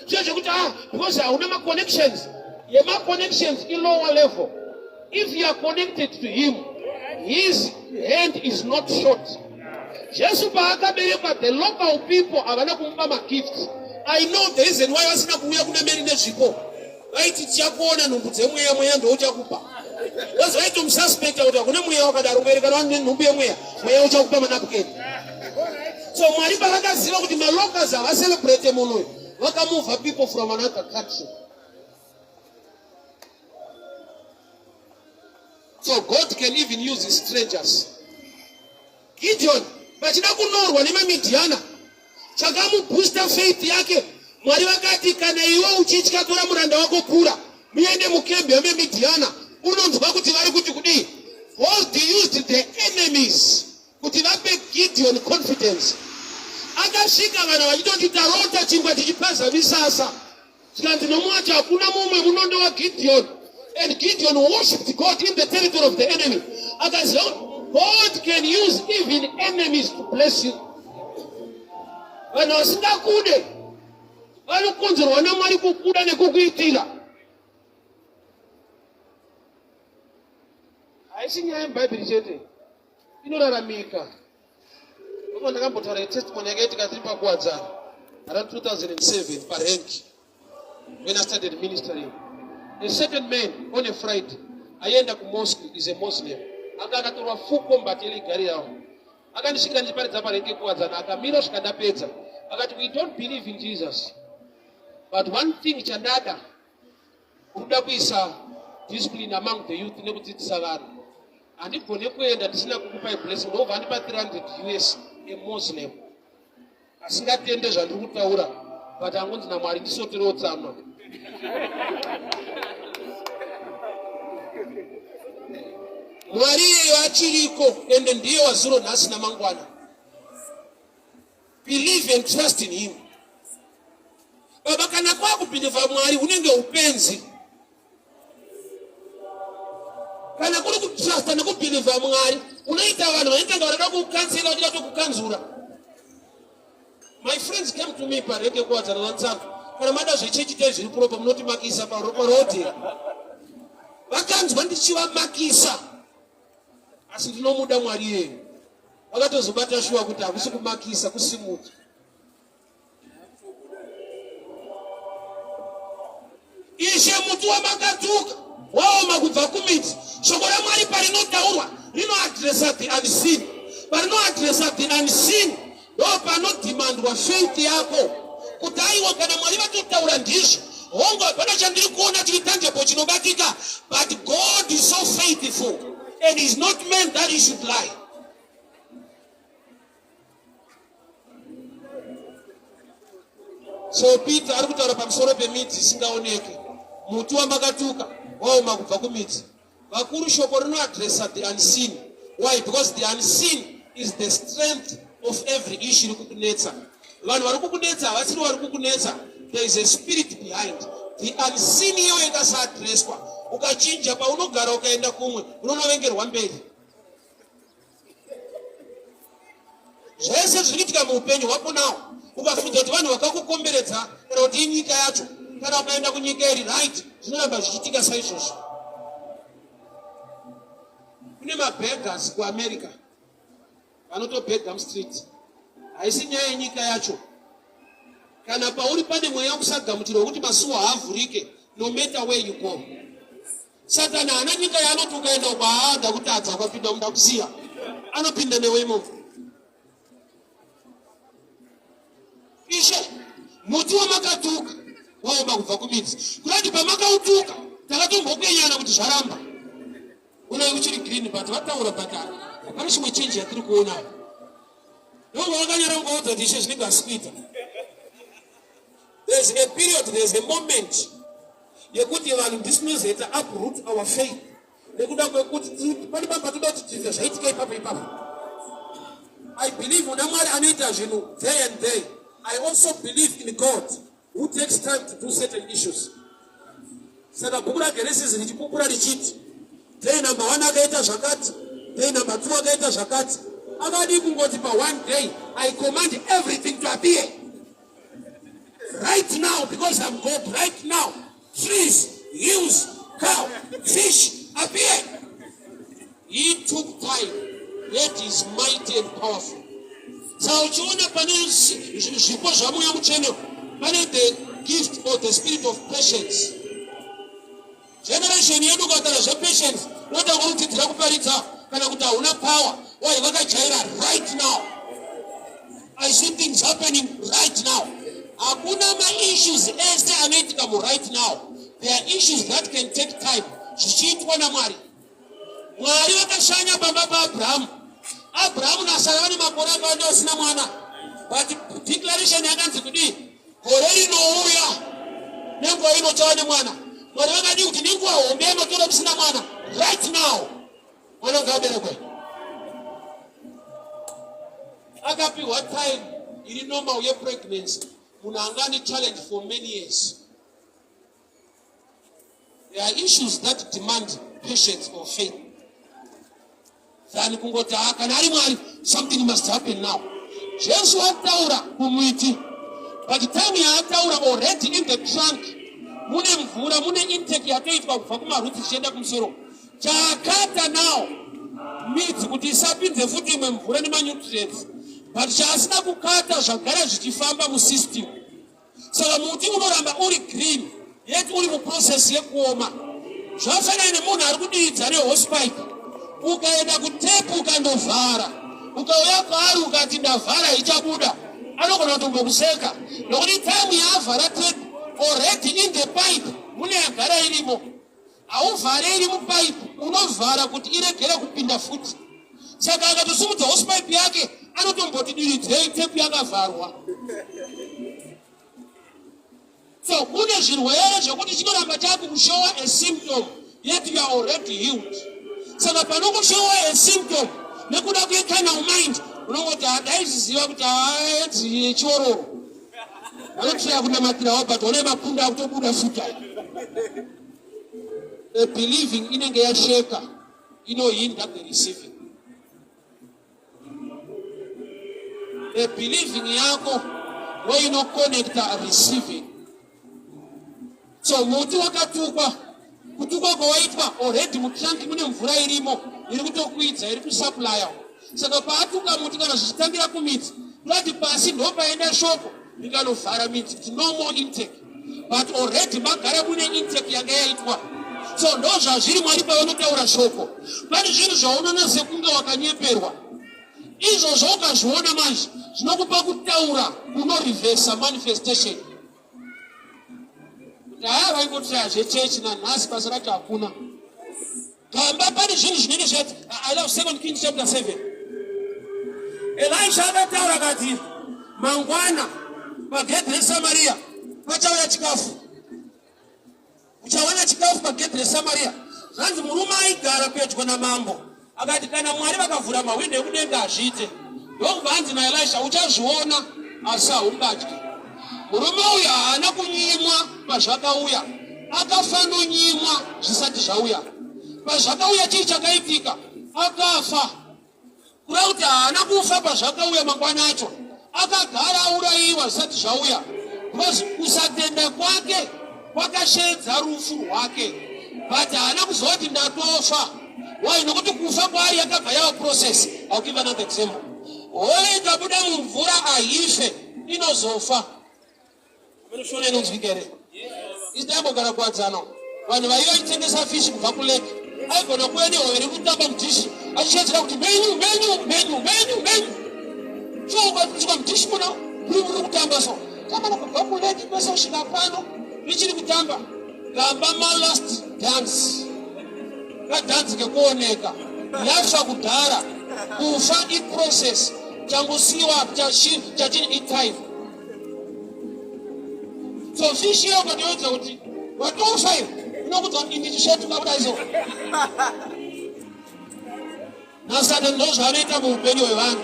Zviya zvekuti ah because hauna maconnections. Yemaconnections ilower level. If you are connected to him, his hand is not short. Jesu paakaberekwa the local people havana kumupa magifts. I know the reason why vasina kuuya kuna Mary nezvipo. Vaiti tichakuona nhumbu dzemweya, mweya ndouchakupa. Because vaitomususpecta kuti hakuna mweya wakadaro, kuberekana vanhu nenhumbu yemweya, mweya uchakupa manapukeni. So Mwari pavakaziva kuti malocals havacelebrate munhu uyu, vakamova people from another country. So God can even use strangers. Gideon vachida kunorwa nemaMidhiana chakamubooster faith yake. Mwari vakati kana iwe uchitya tora muranda wako Pura muende mukembi yemaMidhiana unonzwa kuti vari kuti kudii. God used the enemies kuti vape Gideon confidence. Akasvika vanhu vachitoti tarota chingwa tichipaza misasa zvikanzi nomwacho hakuna mumwe munondo waGideon. And Gideon worshipped God in the territory of the enemy. Akaziva God can use even enemies to bless you. Vanhu vasingakude vanokonzerwa naMwari kukuda nekukuitira. Haisi nyaya yeBhaibheri chete, inoraramika. Ndokuva ndakambotaura testimony yakaitika tiri pakuwadzana around 2007 parank when I started ministering. A certain man on a Friday aienda kumosque, is a Muslim, anga akatorwa full combat yeligari yavo. Akandisvika ndichiparidza parank yekuwadzana, akamira svika ndapedza, akati we don't believe in Jesus but one thing chandada Unoda kuisa Discipline among the youth nekudzidzisa vanhu. Handigone kuenda ndisina kukupai blessing. Ndobva andipa 300 US, a Muslim asingatende zvandiri kutaura, but angonzi naMwari ndisoterewo tsama. Mwari iyeyo achiriko, ende ndiye wazuro, nhasi namangwana. Believe and trust in him. Baba, kana kwakubhilivha Mwari hunenge upenzi. Kana kuri kutrusta nekubhilivha Mwari, unoita vanhu vanoita nga vanoda kukansela, vachida kutokukanzura. My friends came to me parege kuwadzana natsanga. Kana mada zvechechi tai zviri proper, munotimakisa parodi. Vakanzwa ndichivamakisa, asi ndinomuda Mwari iyeyo. Vakatozobata shuwa kuti hakusi kumakisa, kusimudza. Ishe, muti wamakatuka waoma kubva kumidzi. Shoko raMwari parinotaurwa rinoadresa the unseen. Parinoadresa the unseen, ndo panodhimandwa faith yako, kuti aiwa, kana Mwari vatotaura ndizvo. Hongu, hapana chandiri kuona chiri tangible, chinobatika, but God is so faithful and is not man that he should lie. So Peter ari kutaura pamusoro pemidzi isingaoneki. Muti wamakatuka waoma kubva kumidzi. Vakuru, shoko rinoadresa the unseen. Why? Because the unseen is the strength of every issue iri kukunetsa. Vanhu vari kukunetsa havasiri vari kukunetsa. There is a spirit behind the unseen. Iyoyo ikasaadreswa, ukachinja paunogara ukaenda kumwe, unonovengerwa mberi. Zvese zviri kuitika muupenyu hwako nawo, ukafunza kuti vanhu vakakukomberedza kana kuti inyika yacho, kana ukaenda kunyika iri right, zvinoramba zvichiitika saizvozvo. Kune mabeggars kuAmerica vanotobhega mustreet. Haisi nyaya yenyika yacho. Kana pauri pane mweya wekusagamuchirwa wekuti masuwo haavhurike no matter where you go, Satani haana nyika yaanoti ukaenda uko, haada kutadza, ukapinda munda kusiya anopinda newe imomo. Ishe, muti wamakatuka waoma kubva kumidzi. Kurati pamakautuka takatombokenyana kuti zvaramba, unai uchiri green, but vataura, but hapana chimwe change yatiri kuona. Ndobva vakanyara kungoudza kuti ishe, zvinenge asi kuita. There's a period, there's a moment yekuti vanhu ndisinozoita uproot our faith nekuda kwekuti pane pamwe patoda kuti tize zvaitika ipapo ipapo. I believe una Mwari anoita zvinhu day and day. I also believe in God who takes time to do certain issues. Saka bhuku raGenesis richipupura richiti day number one akaita zvakati, day number two akaita zvakati. Akadii kungoti pa one day, "I command everything to appear right now because I'm God"? Right now, trees, hills, cow, fish appear. He took time, yet is mighty and powerful. Saka uchiona pane zvipo zvaMweya Mutsvene, pane the gift or the spirit of patience. Generation yedu, ukataura zvepatience, unoda kurudzidzira kuparidza kana kuti hauna power. Why? Vakajaira right now. I see things happening right now. Hakuna maissues ese anoitika muright now. There are issues that can take time zvichiitwa naMwari. Mwari vakashanya pamba paAbrahamu. Abrahamu naSara vane makore akawanda vasina mwana, but declaration yakanzi kudii? Gore rinouya nenguva ino chava nemwana. Mwari vakadii kuti nenguva hombe yamatora musina mwana, right now mwana ngaaberekwe? Akapiwa time iri normal yepregnancy. Munhu anga ane challenge for many years. There are issues that demand patience or faith than kungoti, "Ah, kana ari Mwari, something must happen now." Jesu ataura kumuti, but time yaataura, already in the trunk mune mvura, mune intake yatoitwa kubva kumaroots ichienda kumusoro. Chaakata now midzi kuti isapinze futi imwe mvura nemanutrients, but chaasina kukata zvagara zvichifamba musystem. Saka muti unoramba uri green yet uri muprocess yekuoma. Zvafanana nemunhu ari kudiidza nehosepipe. Ukaenda kutap ukandovhara, ukauya kwaari ukati, "Ndavhara, ichabuda," anogona kutombokuseka, nokuti time yaavhara tap, already in the pipe mune yagara irimo. Hauvhare iri mupaipi, unovhara kuti iregere kupinda futi. Saka akatosimudza hosepipe yake anotomboti diridzei tepu yakavharwa. So kune zvirwere zvekuti chinoramba chakukushowa a symptom yet you are already healed. Saka panokushowa a symptom nekuda kwecarnal mind unongoti hadaizviziva kuti haedzi yechiororo vanotraya kunamatirawo but one mapundu akutobuda futi aya. The believing inenge yasheka inohinda the receiving. The believing yako ndoinoconnecta receiving. So muti wakatukwa, kutukwa kwawaitwa already mutrank mune mvura irimo iri kutokwidza iri kusupplya. Saka paatuka muti kana zvichitangira kumidzi, kurati pasi ndopaenda shoko rikanovhara midzi kuti no more intake, but already magara mune intake yanga yaitwa. So ndozvazviri Mwari pavanotaura shoko, pane zvinhu zvaunoona sekunge wakanyeperwa izvozvo ukazviona manje zvinokupa kutaura kunorivhesa manifestation. Kuti haya vaingotiraya zvechechi nanhasi basa racho hakuna. Gamba pane zvinhu zvinenge zvati I love Second Kings chapter 7. Elisha akataura akati mangwana pagedhi reSamaria pachauya chikafu. Uchawana chikafu pagedhi reSamaria. Zvanzi murume aigara pedyo namambo akati kana Mwari vakavhura mahwindo ekudenga hazviite. Ndokubva anzi naElisha uchazviona asi haungadyi. Murume uyu haana kunyimwa pazvakauya, akafanonyimwa zvisati zvauya. Pazvakauya chii chakaitika? Akafa. Kureva kuti haana kufa pazvakauya mangwana acho, akagara aurayiwa zvisati zvauya, because kusatenda kwake kwakasheedza rufu rwake, but haana kuziva kuti ndatofa. Why? Nokuti kufa kwaari yakabva yava process. I'll give another example. Hove ikabuda mumvura haife, inozofa. Shona inonzwika here? Isi taimbogara kuwadzana. Vanhu vaiva vachitengesa fishi kubva kulake. Aigona kuuya nehove iri kutamba mudhishi achishedzera kuti menyu menyu menyu menyu menyu. So ukasvika mudhishi muno kuri kuri kutamba so. Tamba kubva kulake kwese kusvika pano richiri kutamba. Gamba ma last dance. Kadhanzi kekuoneka. Yafa kudhara. Kufa iprocess. Changosiwa chachiri itime. So fish iyo ukatoudza kuti watofa iwe inokudza kuti ndichisvetuka kudai so. NaSatan ndozvaanoita muupenyu hwevanhu.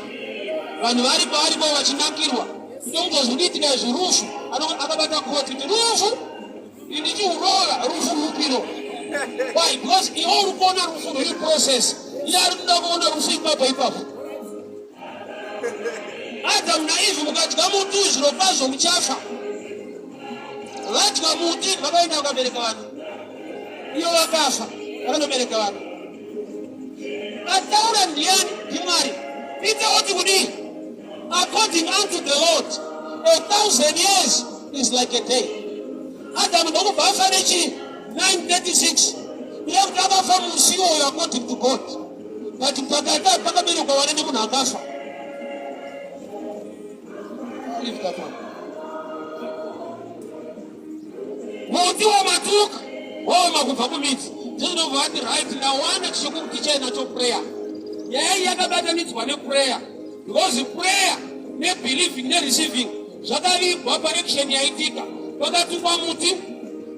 Vanhu vari paaripo vachinakirwa kutonzwa zviri kuitika izvi rufu akabata koti kuti rufu ndichiurora rufu rupiro. Why? Because iwe uri kuona rufu rwuri process, iye ari kuda kuona rufu ipapo ipapo. Adamu naEvhi mukadya muti uyu zvirokwazvo muchafa. Vadya muti vakaenda vakabereka vana, iyo vakafa vakanobereka vana. Ataura ndiani? NdiMwari. Peter oti kudii? According unto the Lord, 1,000 years is like a day. Adamu ndokubva afa nechi 936 iye kuti akafa musi iwoyo according to God. But pakati apa pakaberekwa vana nemunhu akafa. Leave that one. Muti wamatuka waoma kubva kumidzi. Jesu ndobva vati right ndawana chekukutichai nacho prayer. Nyaya iyi yakabatanidzwa neprayer because prayer nebelieving nereceiving zvakavigwa parection yaitika. Pakatukwa muti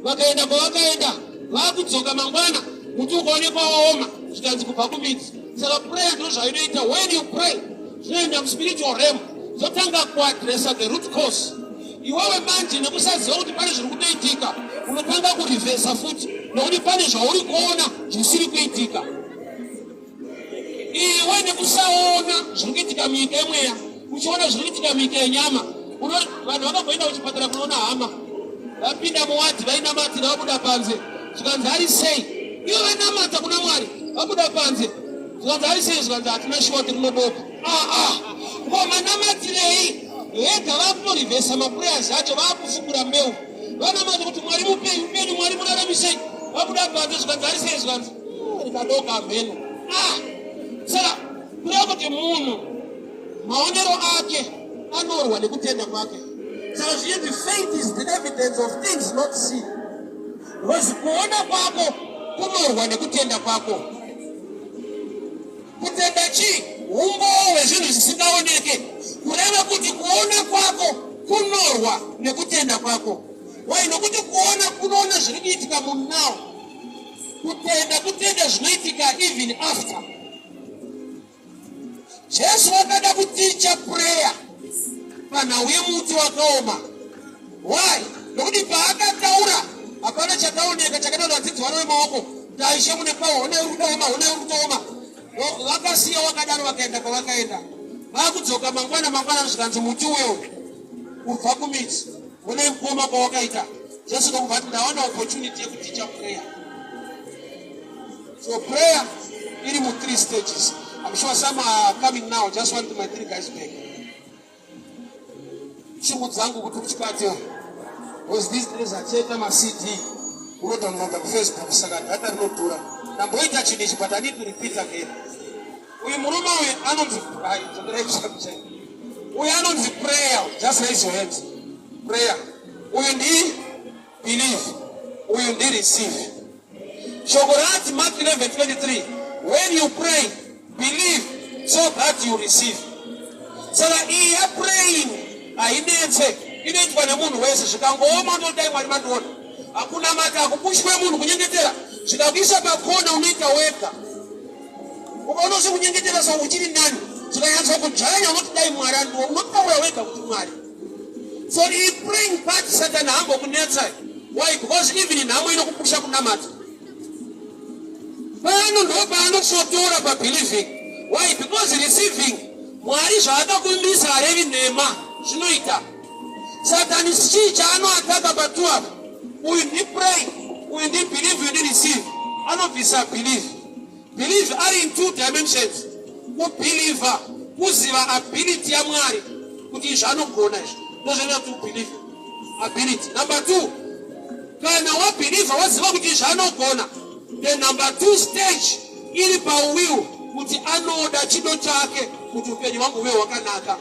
vakaenda kwavakaenda vakudzoka mangwana muti ukaonekwa waoma zvikanzi kubva kumidzi. Saka prayer ndo zvainoita. When you pray zvinoenda muspiritual realm zvotanga kuadressa the root cause. Iwewe manje nekusaziva kuti pane zviri kutoitika unotanga kurivhesa futi nekuti pane zvauri kuona zvisiri kuitika. Iwe nekusaona zviri kuitika munyika yemweya uchiona zviri kuitika munyika yenyama. Vanhu vakamboenda kuchipatara kunoona hama, vapinda muwadhi vainamatira, vabuda panze zvikanzi ari sei? Ivo vanamata kuna Mwari, vabuda panze zvikanzi ari sei? Zvikanzi hatina shuwa kuti rinodoka. Aa, ko manamatirei? Vega vakutorivhesa maprayers acho, vakufukura mbeu, vanamata kuti Mwari mupenyu mupenyu, Mwari muraramisei. Vabuda panze zvikanzi ari sei? Zvikanzi rikadoka hamheno. Saka kureva kuti munhu maonero ake anorwa nekutenda kwake. Saka zvichinzi faith is the evidence of things not seen. Because kuona kwako kunorwa nekutenda kwako. Kutenda chii? Umbowo hwezvinhu zvisingaoneke. Kureva kuti kuona kwako kunorwa nekutenda kwako. Why? Nokuti kuona kunoona zviri kuitika munow. Kutenda kutenda zvinoitika even after. Jesu vakada kuticha prayer panhau yemuti wakaoma. Why? Nokuti paakataura hapana chakaoneka chakataura vadzidzi varove maoko kuti aishe mune pawa honai uri kutooma honai uri kutooma. Vakasiya wakadaro vakaenda kwavakaenda. Vakudzoka mangwana mangwana zvikanzi muti uyo kubva kumidzi honai kuoma kwawakaita. Jesu ndokubva ati ndawana opportunity yekuticha prayer. So prayer iri mu three stages. I'm sure some are coming now. Just want my three guys back. Shungu dzangu kuti uchibate. Because these days achaita ma CD unodownloada kuFacebook saka data rinodhura. Ndamboita chinhu ichi but I need to repeat again. Uyu murume uyu anonzi uyu anonzi prayer. Just raise your hands. Prayer. Uyu ndi believe. Uyu ndi receive. Shoko rati Mark 11:23 when you pray believe so that you receive. Saka iyi yapraying hainetse, inoitwa nemunhu wese. Zvikangooma unotodai Mwari mandiona. Hakuna mati hakupushwe munhu kunyengetera, zvikakuisa pakona unoita wega. Ukaona sekunyengetera so uchiri nani, zvikanyatsa kudzvanya unoti dai Mwari andiona, unotaura wega kuti Mwari. So iyi praying part Satan haambokunetsa. Why? Because even nhamo inokupusha kunamata. Pano ndo paanosotora pabelieving. Why? Because receiving Mwari zvaakakumbisa harevi nhema zvinoita. Satani chii chaanoataka patu apa? Uyu ndi pray, uyu ndi believe, uyu ndi receive. Anobvisa believe. Believe ari in two dimensions. Kubeliever kuziva ability yaMwari kuti izvi anogona izvi. Ndozvinoita kuti ubelieve. Ability. Number two, kana wabeliever waziva kuti izvi anogona, the number two stage iri pawill kuti anoda chido chake kuti upenyu hwangu huve hwakanaka.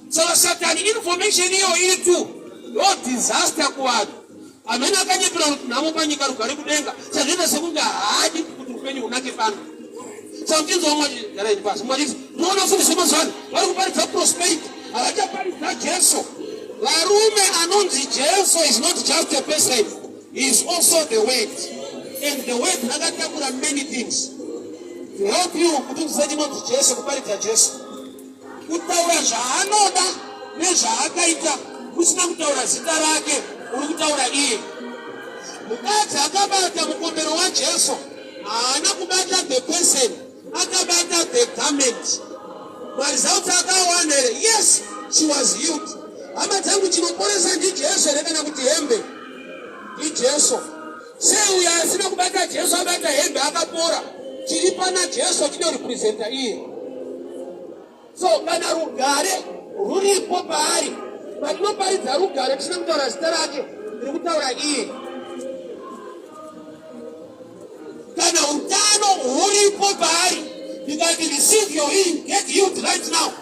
Saka Satani information iyo iri two ndo disaster kuvanhu. Amene akanyepera kuti nhamo panyika rugare kudenga sazvinoita sekunge haadi kuti upenyu hunake pano. Saka muchinzwa mumwe garai pasi mumwe achiti munoona fundisi vemazuva ano vari kuparidza prosperity havachaparidza Jesu. Varume anonzi Jesu is not just a person, he is also the word. And the word rakatakura many things. To help you kuti unzwisise chinonzi Jesu, kuparidza Jesu. Kutaura zvaanoda nezvaakaita usina kutaura zita rake, uri kutaura iye. Mukadzi akabata mukombero waJesu haana kubata the person, akabata the garment. Maresults akawana here? Yes, she was healed. Hama dzangu, chinoporesa ndiJesu here kana kuti hembe? NdiJesu. Sei uyo asina kubata Jesu abata hembe akapora? Chiri pana Jesu chinorepresenta iye. So kana rugare ruripo paari, patinoparidza rugare tisina kutaura zita rake, tiri kutaura iye. Kana utano huripo paari, ndikati receive your healing, get healed right now.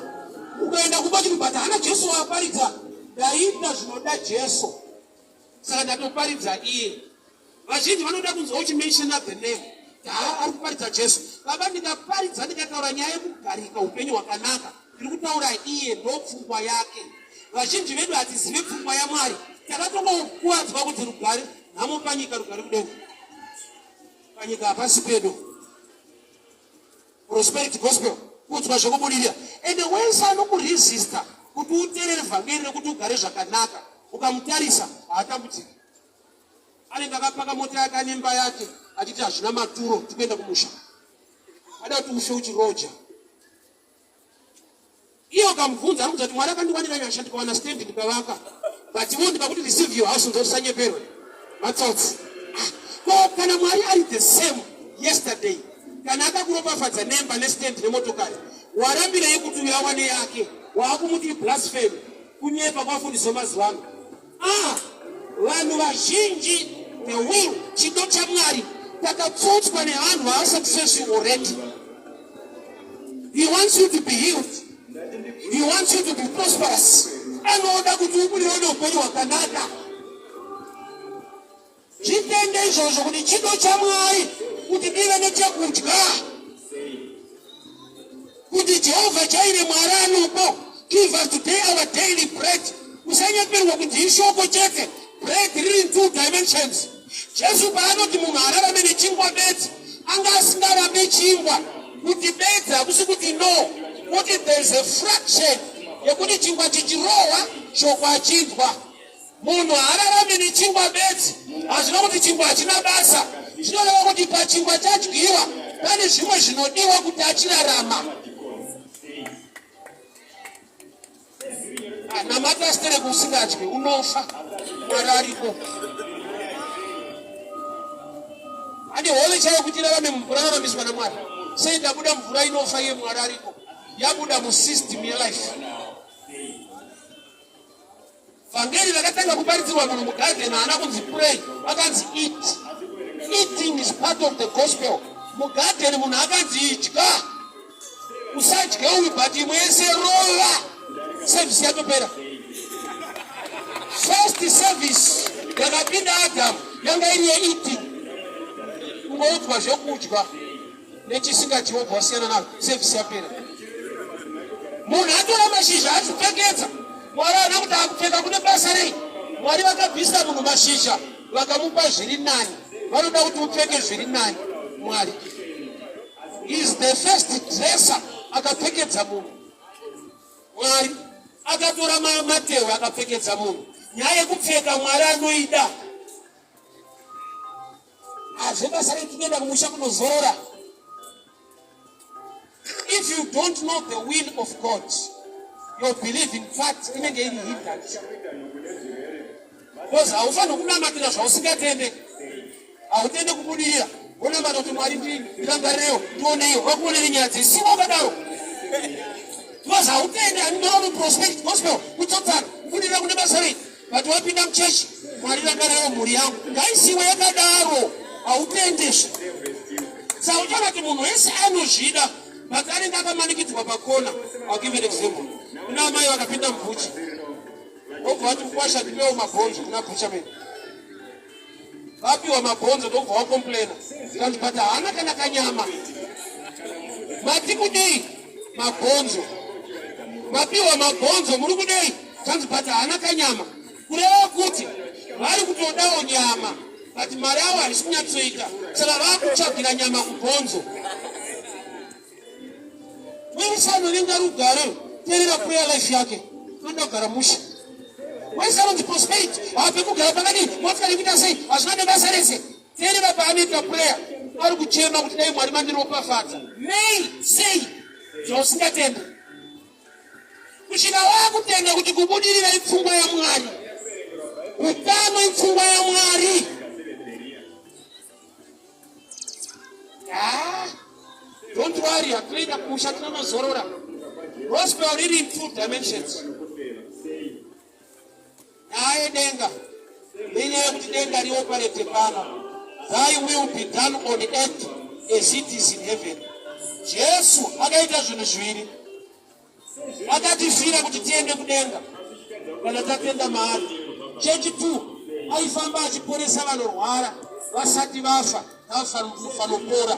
Ukaenda kumba chiti but hana Jesu waaparidza, ndaita zvinoda Jesu. Saka ndatoparidza iye. Vazhinji vanoda kunzwa uchimentiona the name. Haa ari kuparidza Jesu. Baba ndikaparidza ndikataura nyaya yekugarika upenyu hwakanaka. Ndiri kutaura iye ndopfungwa yake. Vazhinji vedu hatizive pfungwa yaMwari. Takatongokuwadzwa kuti rugare nhamo panyika rugare kudenga. Panyika hapasi pedu. Prosperity gospel kuudzwa zvekubudirira. Ende wese anokuresista kuti uterere vhangeri rekuti ugare zvakanaka ukamutarisa haatambudziki. Anenge akapaka mota yake ane imba yake achiti hazvina maturo tikuenda kumusha. Ada kuti ufe uchiroja. Iye ukamubvunza ari kuti Mwari akandiwanira nyasha ndikawana stand ndikavaka. But iwe ndikakuti receive your house ndosanyeperwe. Matsotsi. Ah, ko kana Mwari ari the same yesterday kana akakuropafadza nemba nestand nemotokari warambirei kuti uyo awane yake waakumuti blasphemy kunyepa kwafundiswa mazuva ano. Ah, vanhu vazhinji the will chido chaMwari takatsotswa nevanhu vaasuccessful already. He wants you to be healed. He wants you to be prosperous. Anoda kuti ubudirire neupenyu hwakanaka. Zvitende. Nditende izvozvo kuti chido chaMwari kuti ndive nechekudya. Kuti Jehovha Jaire Mwari anopo give us today our daily bread. Usanyeperwa kuti ishoko chete. Bread riri in two dimensions. Jesu paanoti munhu ararame nechingwa bedzi, anga asingarambe chingwa kuti bedzi hakusi kuti no, kuti there is a fraction yekuti chingwa chichirohwa shoko achinzwa. Munhu haararami nechingwa bedzi. Hazvina kuti chingwa hachina basa. Zvinoreva kuti pachingwa chadyiwa pane zvimwe zvinodiwa kuti achirarama. Ah, namata stereki usingadyi unofa. Mwari ariko. Ane hove chaiyo kuti irarame mumvura raramiswa naMwari. Sei ndabuda mvura inofa iye Mwari ariko. Yabuda musystem yelife. Vhangeri rakatanga kuparidzirwa munhu mugarden haana kunzi pray, akanzi eat. Eating is part of the gospel. Mugarden munhu akanzi idya. Usadye uyu but imwe yese rova. Service yatopera. First service yakapinda Adam yanga iri yeeating. Kungoudzwa zvekudya. nechisingadyiwo bva wasiyana nazvo sevhisi yapera munhu atora mashizha achipfekedza mwari haana kuti akupfeka kune basa rei mwari vakabvisa munhu mashizha vakamupa zviri nani vanoda kuti upfeke zviri nani mwari is the first dresser akapfekedza munhu mwari akatora matehwe akapfekedza munhu nyaya yekupfeka mwari anoida Hazve basa rei tinoenda kumusha kunozorora. If you don't know the will of God, your believing part inenge iri hindered. Because haufaniri kunamatira zvausingatende. Hautende kubudirira. Wonamata kuti Mwari ndirangarirewo, ndioneiwo, vakuonere nyaya dzisivo wakadaro. Because hautende, handinoona prosperity gospel, kutsotsana, kubudirira kune basa rei. But wapinda muchechi, Mwari rangaraiwo mhuri yangu. Ngaisiwe yakadaro, hautendeswi. Saka uchaona kuti munhu wese anozvida, but anenge akamanikidzwa pakona. I'll give an example. Kuna amai vakapinda mubhuchi. Vobva vati mukwasha ndipewo mabhonzo kuna bhucha mene. Vapiwa mabhonzo ndokubva wakomplaina. Kanzi but haana kana kanyama. Mati kudei? Mabhonzo. Mapiwa mabhonzo muri kudei? Kanzi but haana kanyama. Kureva kuti vari kutodawo nyama but mari avo haisi kunyatsoita saka vakutsvagira nyama kubhonzo. Wese anovenga rugare, teerera prayer life yake, anoda kugara mushe. Wese anonzi prosperity, haabve kugara pakadii, motikari ikuita sei, hazvina nebasa rese. Teerera paanoita prayer, ari kuchema kuti dai Mwari mandiropafadza. Nei? Sei? Zvausingatenda. Kusvika wakutenda kuti kubudirira ipfungwa yaMwari, utano ipfungwa yaMwari. Ah, don't worry, hatoenda kumusha tinonozorora. Gospel riri in two dimensions. Nyaya yedenga nenyaya yekuti denga rioperate pano. Thy will be done on earth as it is in heaven. Jesu akaita zvinhu zviviri. Akatifira kuti tiende kudenga kana tatenda maari. Chechi 2 aifamba achiporesa vanorwara vasati vafa navanopora.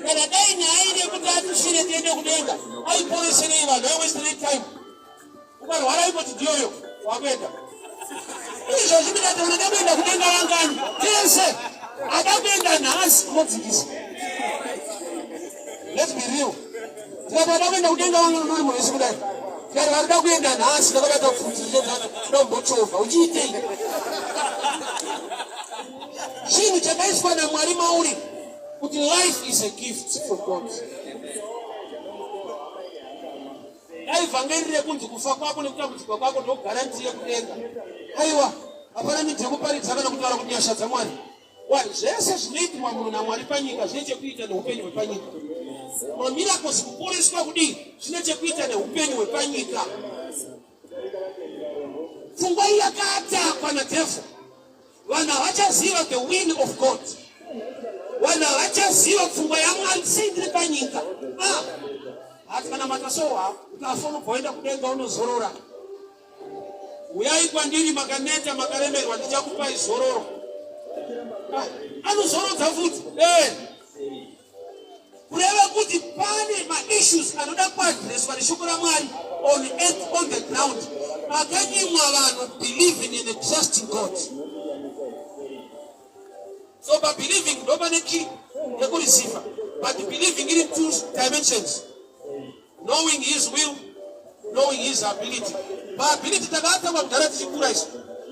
Kana dai nyaya iri yekuti atifire tiende kudenga, aiporeserei vanhu? Aiwasterei time? Ukarwara ingoti ndiyoyo wakuenda. Izvozvi ndikati unoda kuenda kudenga wangani? Tese ada kuenda nhasi unodzikisa. Let's be real. Tikati ada kuenda kudenga wangani uri munhu kudai. Tikati varikuda kuenda nhasi ndakabata pfuti ndombochova uchiitei? Chinhu chakaiswa naMwari mauri kuti life is a gift from God. Dai vhangeri rekunzi kufa kwako nekutambudzika kwako ndogaranti yekudenga. Aiwa, hapana midzi yekuparidza kana kutaura kuti nyasha dzaMwari. Why? Zvese zvinoitwa munhu naMwari panyika zvine chekuita neupenyu hwepanyika. Mamiracles kuporeswa kudii zvine chekuita neupenyu hwepanyika. Pfungwa iyi yakatakwa nadevil. Vanhu havachaziva the will of God. Vanhu havachaziva pfungwa yaMwari sei ndiri panyika. Ah, hati kana makasowa ukafa unobva waenda kudenga unozorora. Uyai kwandiri makaneta makaremerwa ndichakupai zororo. Anozorodza futi. Eh. Kureva kuti pane maissues anoda kuadreswa neshoko raMwari on earth, on the ground, akanyimwa vanhu believing and trusting God. So pabelieving ndo pane key yekureceiver, but believing iri two dimensions: knowing his will, knowing his ability. Paability takaatangwa kudhara tichikura isu,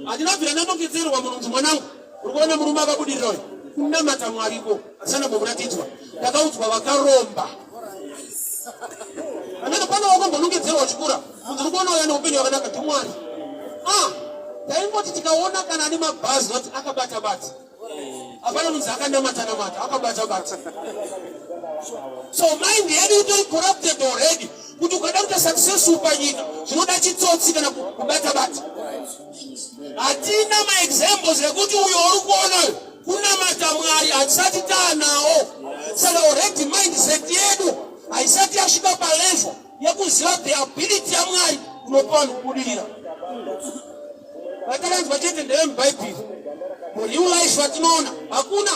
handina bvira ndanongedzerwa munhu kuti mwanangu, uri kuona murume akabudirira uyu, kunamata Mwariko asana mbomuratidzwa. Ndakaudzwa vakaromba anenge pane wakambonongedzerwa uchikura kunzi uri kuona uya neupenyu hwakanaka ndiMwari. Ah, taingoti tikaona kana ane mabhazi vati akabata bata, hapana munzi akanamata namata, akabata bata. So mind yedu itori corrupted already kuti ukada kuita successful panyika zvinoda chitsotsi kana kubata bata. Hatina maexamples ekuti uyo uri kuona uyu kunamata Mwari, hatisati taanawo. Saka already mindset yedu haisati yasvika palevel yekuziva the ability yaMwari unopa vanhu kubudirira. Vatakanzwa chete ndevemubhaibheri, mureal life vatinoona hakuna.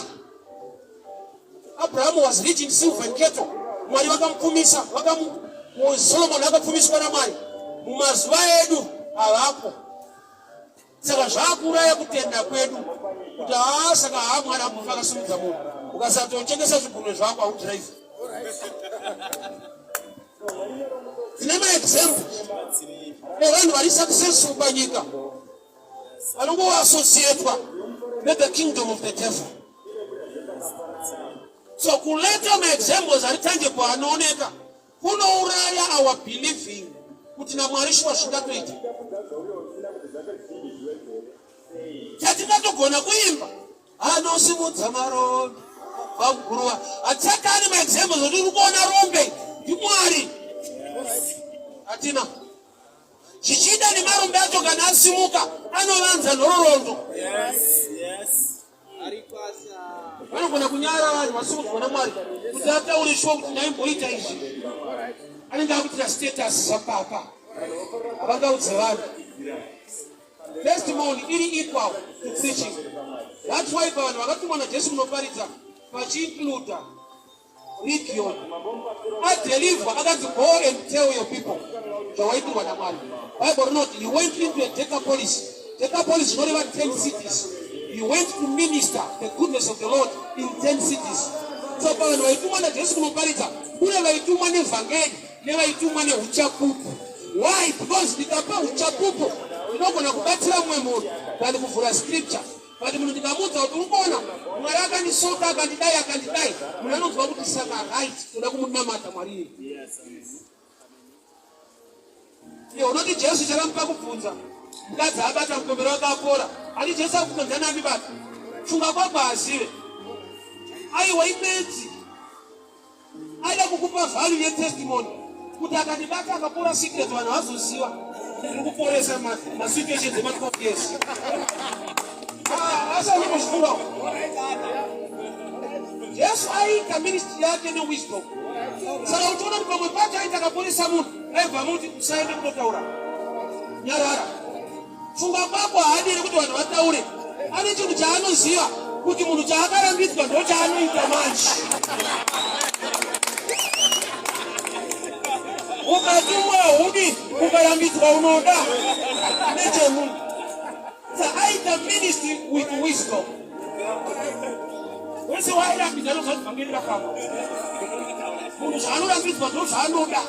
Abraham was rich in silver and cattle. Mwari vakamupfumisa, Solomon akapfumiswa naMwari. Mumazuva edu havapo. Saka zvakuuraya kutenda kwedu kuti haa, saka haa, Mwari ambofa akasimudza munhu. Ukasatochengesa zvigunwe zvako haudrive. Tine maexamples evanhu vari successful panyika vanongoassociatwa nethe kingdom of the devil. So kuleta maexamples ari tangible anooneka kunouraya our believing kuti naMwari shuwa zvingatoita. Chatingatogona kuimba anosimudza marombe vaguruva, hatisati ane maexamples oti uri kuona rombe ndiMwari, hatina. Zvichida nemarombe acho kana asimuka anovanza nhororondo. Vanogona kunyara vanhu vasimudzwa naMwari kuti ataure shuwa kuti ndaimboita izvi, anenge akuitira status zvapapa, havangaudze vanhu. Testimony iri equal to preaching. That's why pavanhu vakatumwa naJesu kunoparidza pachiincluda Region. Adeliver akanzi, "Go and tell your people zvawaitirwa naMwari." Bible rinoti he went into a Decapolis. Decapolis zvinoreva 10 cities. He went to minister the goodness of the Lord in 10 cities. So pavanhu vaitumwa naJesu kunoparidza kune vaitumwa nevhangeri nevaitumwa neuchapupu. Why? Because ndikapa uchapupu ndinogona kubatsira mumwe munhu than kuvhura scripture. But munhu ndikamuudza kuti uri kuona Mwari akandisoka, akandidai, akandidai, munhu anonzwa kuti saka right, toda kumunamata Mwari iye. Iye unoti Jesu chakamupa kubvunza mukadzi abata mukombero wake apora, ati Jesu akubvunza ndiani andibata? Funga kwako hazive. Aiwa, ibenzi. Aida kukupa value yetestimony kuti akandibata akapora, secret vanhu vazoziva ndiri kuporesa masituations ema12 years. Asi anombozvifunga Jesu aiita ministry yake newisdom. Saka uchiona kuti pamwe pacho aiti akaporesa munhu aibva muti, "Usaende kunotaura, nyarara." Funga kwako haadiri kuti vanhu vataure. Ane chinhu chaanoziva kuti munhu chaakarambidzwa ndo chaanoita manje. Ukatumwa hudi, ukarambidzwa unoda nechemunhu. Saaita ministry with wisdom. Wese waairambidza anozva kuti vhangeri rafamba. Munhu zvaanorambidzwa ndo zvaanoda.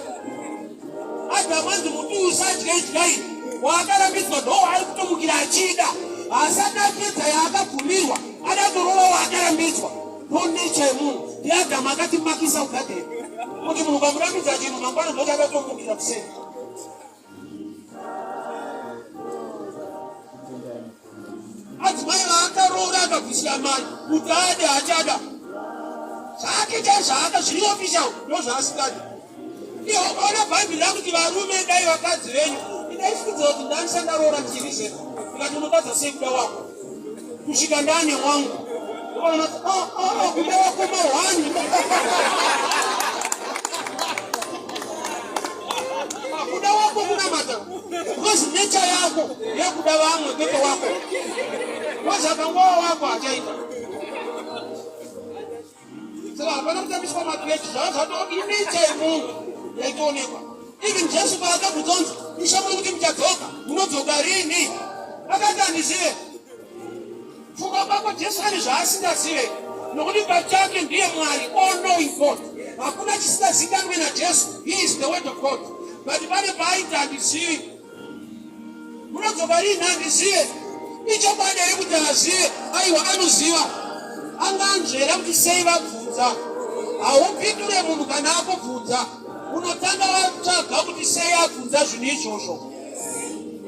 Adhamu anzi muti usadye idyai, waakarambidzwa ndo waari kutomukira achida. Haasati apedza yaakabvumirwa, adatorova waakarambidzwa. Ndo nature yemunhu. NdiAdhamu akatimakisa kugadheni kuti munhu ukamurambidza chinhu mangwana ndoti adatomukira kuseni. Adzimai vaakaroora akabvisira mari kuti ade, achada zvake chaizvaaka zviri official, ndo zvaasingadi. Iye ukaona Bhaibheri rakuti varume dai vakadzi venyu, ndaifungidzira kuti ndanisa ndaroora ndichirizera, ndikati unotadza sei kuda wako kusvika ndane wangu? Ukaona kuti oh, oh, oh, kuda wako mahwani. Kuda wako kunamata because nature yako yekuda vamwe kwete wako, because akangova wako achaita. language zvava zvato inature yemunhu yaitoonekwa. Even Jesu paakabvunzwa kunzi ishe muri kuti muchadzoka, munodzoka rini? Akati handizive. Funga kwako Jesu ane zvaasingazive nokuti pachake ndiye Mwari, all knowing God. Hakuna chisingazikanwe naJesu. He is the word of God. But pane paaiti handizivi. Munodzoka rini handizive. Ichokwadi here kuti haazive? Aiwa anoziva. Anganzvera kuti sei vabvunza. Haupindure munhu kana akubvunza. Unotanga watsvaga kuti sei abvunza zvinhu izvozvo.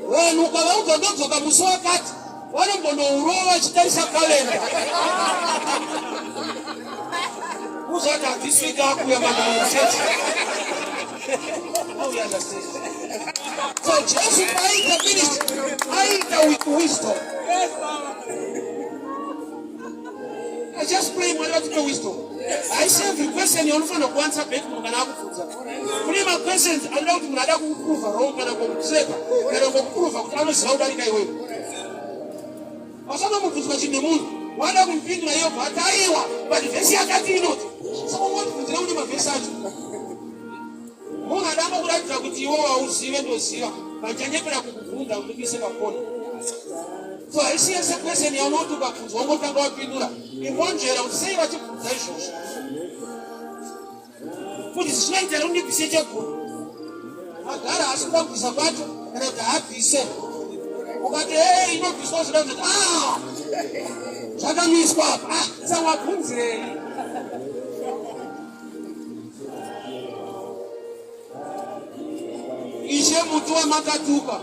Vanhu ukavaudza ndodzoka musi wakati vanombonourova vachitarisa kalenda. Uzati handisvika akuya manachechi. So Jesu paaita ministry aiita with wisdom. I just pray Mwari vatipe wisdom. Haisi every question yaunofanira kuanswer back munhu kana akubvunza. Kune maquestions anoda kuti munhu ada kukuprova wrong kana kukutrapa kana kukuprova kuti anoziva kudarika iwewe. Wasanomubvunzwa chinhu nemunhu wada kumupindura iye obva ati aiwa but vhesi yakati inoti. Saka ungotibvunzira kune mavhesi acho. Munhu adamba kuratidza kuti iwe wauzive ndoziva vachanyepera kukubvunza kuti kuise pakona. So haisi yese question yaunoti ukabvunzwa wongotanga wapindura. Imbonzvera kuti sei vachibvunza izvozvo. Kuti zvinoita here undibvise chegumi. Agara haasi kuda kubvisa kwacho kana kuti haabvise. Ukati hey inobviswa zvinoita kuti ah zvakamiswa apa ah sawabvunzirei. Ishe muti wamakatuka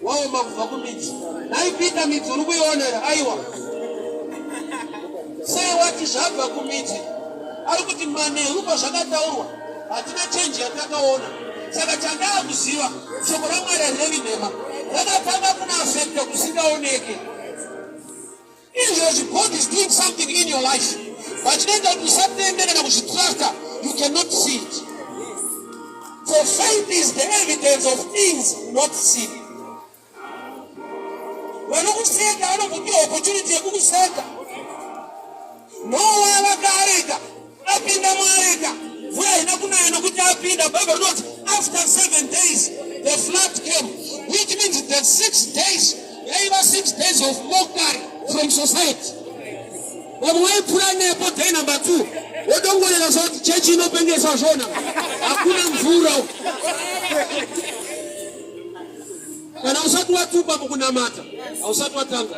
waoma kubva kumidzi. Nhai Peter midzi uri kuiona here? Aiwa. Sei wati zvabva kumidzi? Ari kuti manheru pazvakataurwa hatina chenji yatakaona. Saka chandaa kuziva shoko raMwari harirevi nhema. Rakatanga kuna afekta kusingaoneke. Izvezvi God is doing something in your life but chinoita kuti usatende kana kuzvitrusta you cannot see it. For faith is the evidence of things not seen. Vanokuseka vanokupiwa opportunity yekukuseka. Noa vakaareka apinda muareka mvura haina kunaya nokuti apinda. Bible rinoti after 7 days the flood came which means the 6 days yaiva 6 days of mockery from society. Vamwe vaipfuura nepo day number 2 wodongorera zoti chechi inopengesa zvona hakuna mvura. Kana usati watukwa mukunamata hausati watanga.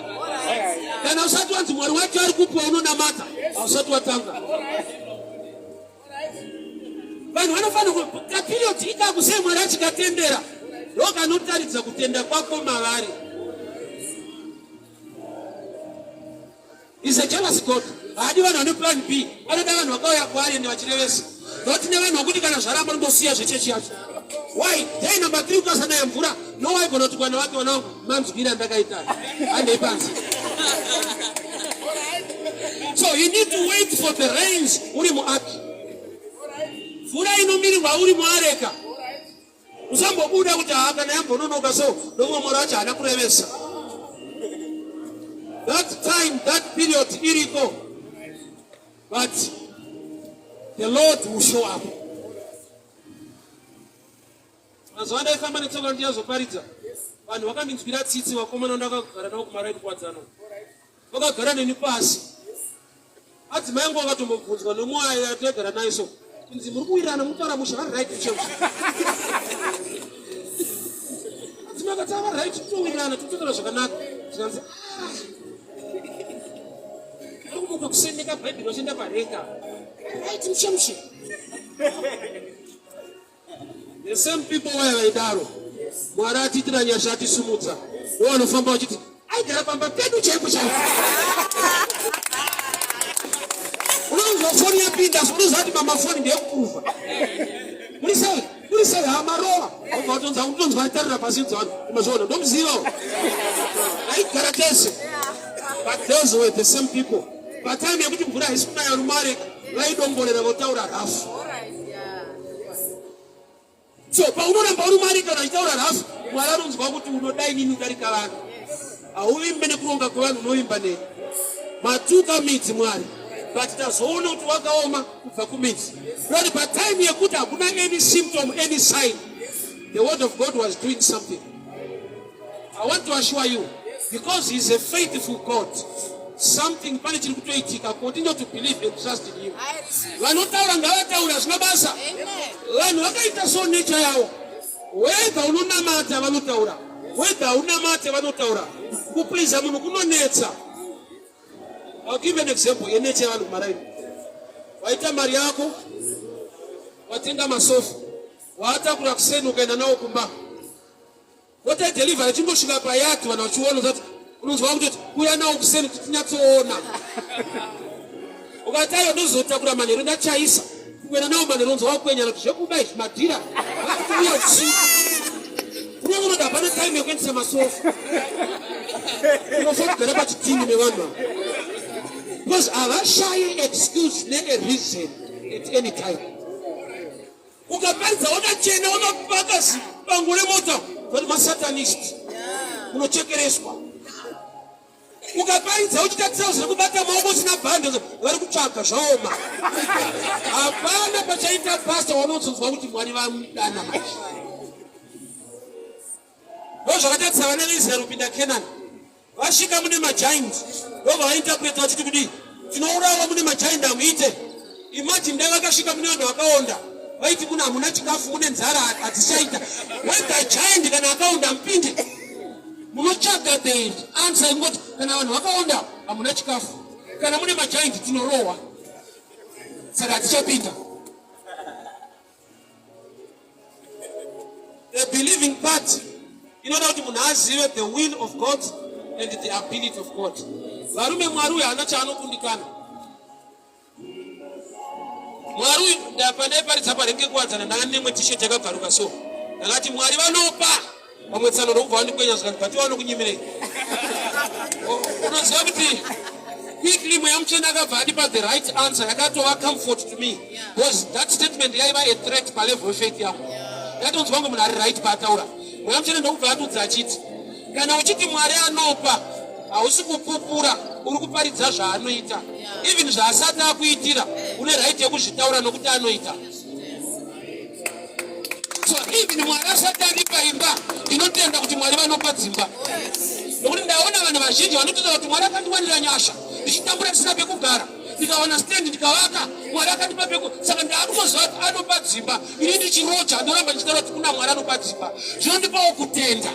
Kana usati wanzi Mwari wacho ari kupiwa unonamata hausati watanga. Vanhu vanofanira kaperiod ikako sei Mwari achikatendera ndokanotaridza kutenda kwako mavari. Is a jealous God. Haadi vanhu vane plan B. Anoda vanhu vakauya kwaari ende vachirevesa. Not nevanhu vokuti kana zvaramba ndosiya zvechechi yacho. Why? Day number 3 ukasanaya mvura. No waigona kuti kwana vake vana vangu manzwira ndakaita. Handei panze. So you need to wait for the rains uri muark. Mvura inomirirwa uri muareka. Usambobuda kuti haa kana yambononoka so ndomwe mwari wacho haana kurevesa. That time, that period iriko. But the Lord will show up. Mazuva andaifamba netsoka ndichazoparidza. Vanhu vakandinzwira tsitsi vakomana ndakagara navo kumaraini kuwadzano. Vakagara neni pasi. Adzimai angu vakatombobvunzwa nomwaya yataigara naye so. Kunzi muri kuwirirana mutaura mushe vari right chero. Adzimai akati ava right towirirana totaura zvakanaka. Zvikanzi ah. Ari kumuka kusendeka bhaibheri vachienda pareka. Right mushe mushe. The same people vaya vaidaro. Mwari atiitira nyasha atisimudza. Ndo vanofamba vachiti aigara pamba pedu chaipo chaipo. Unonzwa foni yapinda unoziva kuti mama foni ndeyekuprova. Muri sei? Muri sei? Hamarova. Wobva watonzwa unotonzwa atarira pasi nzwano. Unozoona ndomuziva. Aigara tese. But those were the same people. Patime yekuti mvura haisi kunaya rumareka vaidongorera votaura rafu. So paunoramba uri mwari kana uchitaura rafu, Mwari anonzwa kuti unoda inini kudarika vanhu. Hauvimbe nekuronga kwevanhu, unovimba neni. Matuka midzi Mwari. But tazoona kuti wakaoma kubva kumidzi. But patime yekuti hakuna any symptom, any sign, the word of God was doing something. I want to assure you, because he's a faithful God, something pane chiri kutoitika. Continue to believe and trust in him. Vanotaura ngavataura, hazvina basa. Vanhu vakaita so, nature yavo. Whether unonamata, vanotaura. Whether haunamate, vanotaura. Kupleasa munhu kunonetsa. I'll give an example yenature yevanhu kumaraini. Waita mari yako, watenga masofa, waatakura kuseni, ukaenda nawo kumba, wota delivery, chingosvika payard, vanhu vachiona zati unonzwa kutoti kuya nawo kuseni kuti tinyatsoona. Ukati aiwa, ndozotakura manheru, ndachaisa kuenda nawo manheru, unonzwa wakwenyana kuti zvekuba izvi, madhira uya usiku. Unoona kuti hapana time yekuendesa masofa, unofanira kugara pachitini nevanhu ava because havashayi excuse neareason at any time. Ukaparidza wakachena, wakapaka bango remota, vati masatanist, unochekereswa. Ukaparidza uchitatisa zviri kubata maoko, usina bhande, vari kutsvaga zvaoma. Hapana pachaita pasta wanozonzwa kuti Mwari vamudana manje. Ndo zvakatatisa vana veIsraeri kupinda Kenani. Vasvika mune magiant, ndobva vainterpreta vachiti kudii? Tinourawa mune magiant, hamuite. Imagine dai vakasvika mune vanhu vakaonda, vaiti mune hamuna chikafu, mune nzara, hadzichaita. Whether giant kana akaonda, mupinde, munotsvaga the answer ingoti kana vanhu vakaonda hamuna chikafu, kana mune magiant tinorohwa, saka hatichapinda. The believing part inoda kuti munhu azive the will of God and the ability of God. Varume, Mwari uyu haana chaanokundikana. Mwari uyu, pandaiparidza parenge kuwadzana, ndanga nemwe T-shirt yakabvaruka, so ndakati Mwari vanopa. Vamwe tsano ndokubva vandikwenya zvikanzi, "Bati vanokunyimirei?" Unoziva kuti quickly Mweya Mutsvene akabva andipa the right answer yakatova comfort to me, because that statement yaiva a threat palevel yefaith yangu. Ndatonzwa kunge munhu ari right paataura. Mweya Mutsvene ndokubva atudza achiti, "Kana uchiti Mwari anopa, hausi kupupura, uri kuparidza zvaanoita. Even zvaasati akuitira, une right yekuzvitaura nokuti anoita." So even Mwari asati andipa imba, ndinotenda kuti Mwari vanopa dzimba, nokuti ndaona vanhu vazhinji vanototaura kuti Mwari akandiwanira nyasha ndichitambura ndisina pekugara, ndikawana stand, ndikavaka, Mwari akandipa peku. Saka ndaakutoziva kuti anopa dzimba. Ini ndichiroja, ndoramba ndichitaura kuti kuna Mwari anopa dzimba. Zvinondipawo kutenda.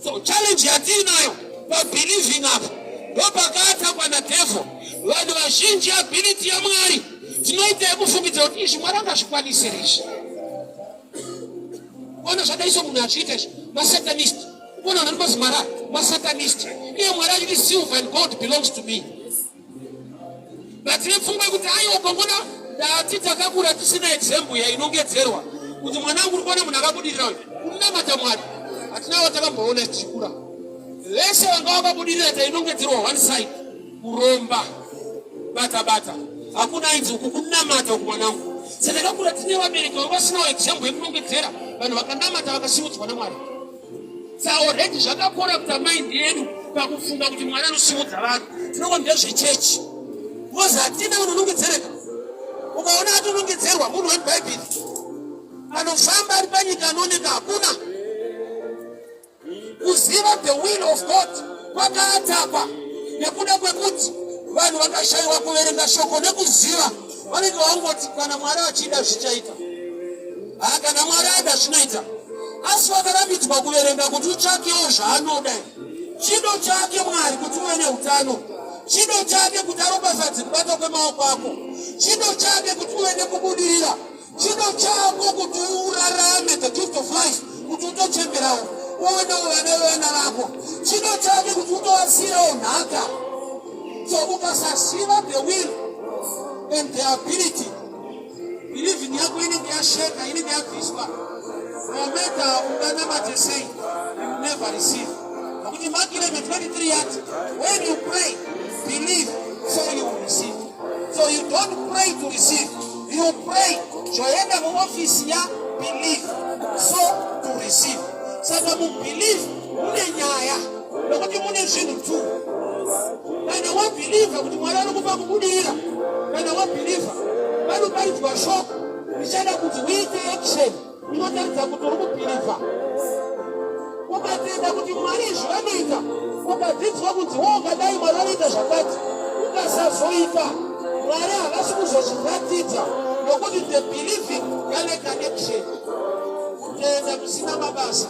So challenge yatiinayo pabelieving apa, ndopakaattackwa nadevil. Vanhu vazhinji, ability yaMwari tinoita yekufungidzira kuti izvi Mwari angazvikwanisira izvi, ona zvadaiso munhu achiita izvi, masatanist. Kuona vanhu mazi Mwari masatanist, iye Mwari achiti, "Silver and gold belongs to me." But nepfungwa yekuti aiwa, ukangona ndati takakura tisina example yainongedzerwa kuti mwana wangu, uri kuona munhu akabudirira uyu, kunamata Mwari, hatina watakamboona tichikura. Vese vanga vakabudirira tainongedzerwa one side, kuromba, bata bata. Hakuna ainzi uku kunamata uku, mwanangu. Saka takakura tine vabereki vanga vasinawo example yekunongedzera vanhu vakanamata vakasimudzwa naMwari. Sa already zvakacorrupta mind yedu pakufunga kuti Mwari anosimudza vanhu. Tinongo ndezvechechi because hatina unonongedzereka. Ukaona atonongedzerwa, munhu wemubhaibheri anofamba ari panyika anooneka, hakuna. Kuziva the will of God kwakaattackwa nekuda kwekuti vanhu vakashayiwa kuverenga shoko nekuziva. Vanenge vangoti kana Mwari achida zvichaita, ha, kana Mwari ada zvinoita, asi vakarambidzwa kuverenga kuti utsvakewo zvaanoda. Chido chake Mwari kuti uve neutano, chido chake kuti aropafadze kubata kwemaoko ako, chido chake kuti uve nekubudirira, chido chako kuti urarame the gift of life, kuti utochemberawo uonewo vana vevana vako, chido chake kuti utovasiyirawo nhaka. So ukasaziva the will and the ability, believing yako inenge yasheka, inenge yabviswa. No matter unganamate sei, you never receive, nokuti Mark 11:23 yati, "When you pray, believe, so you will receive." So you don't pray to receive, you pray, zvoenda muofisi ya believe so to receive. Saka mubelieve mune nyaya. Nokuti mune zvinhu tu. Kana wabhilivha kuti Mwari anokupa kubudirira, kana wabhilivha panoparidzwa shoko richada kuti uite action inotaridza kuti uri kubhilivha. Ukatenda kuti Mwari izvi vanoita, ukadzidzwa kunzi wo ukadai Mwari vanoita zvakati, ukasazoita Mwari havasi kuzozviratidza nokuti the believing yane connection. Kutenda kusina mabasa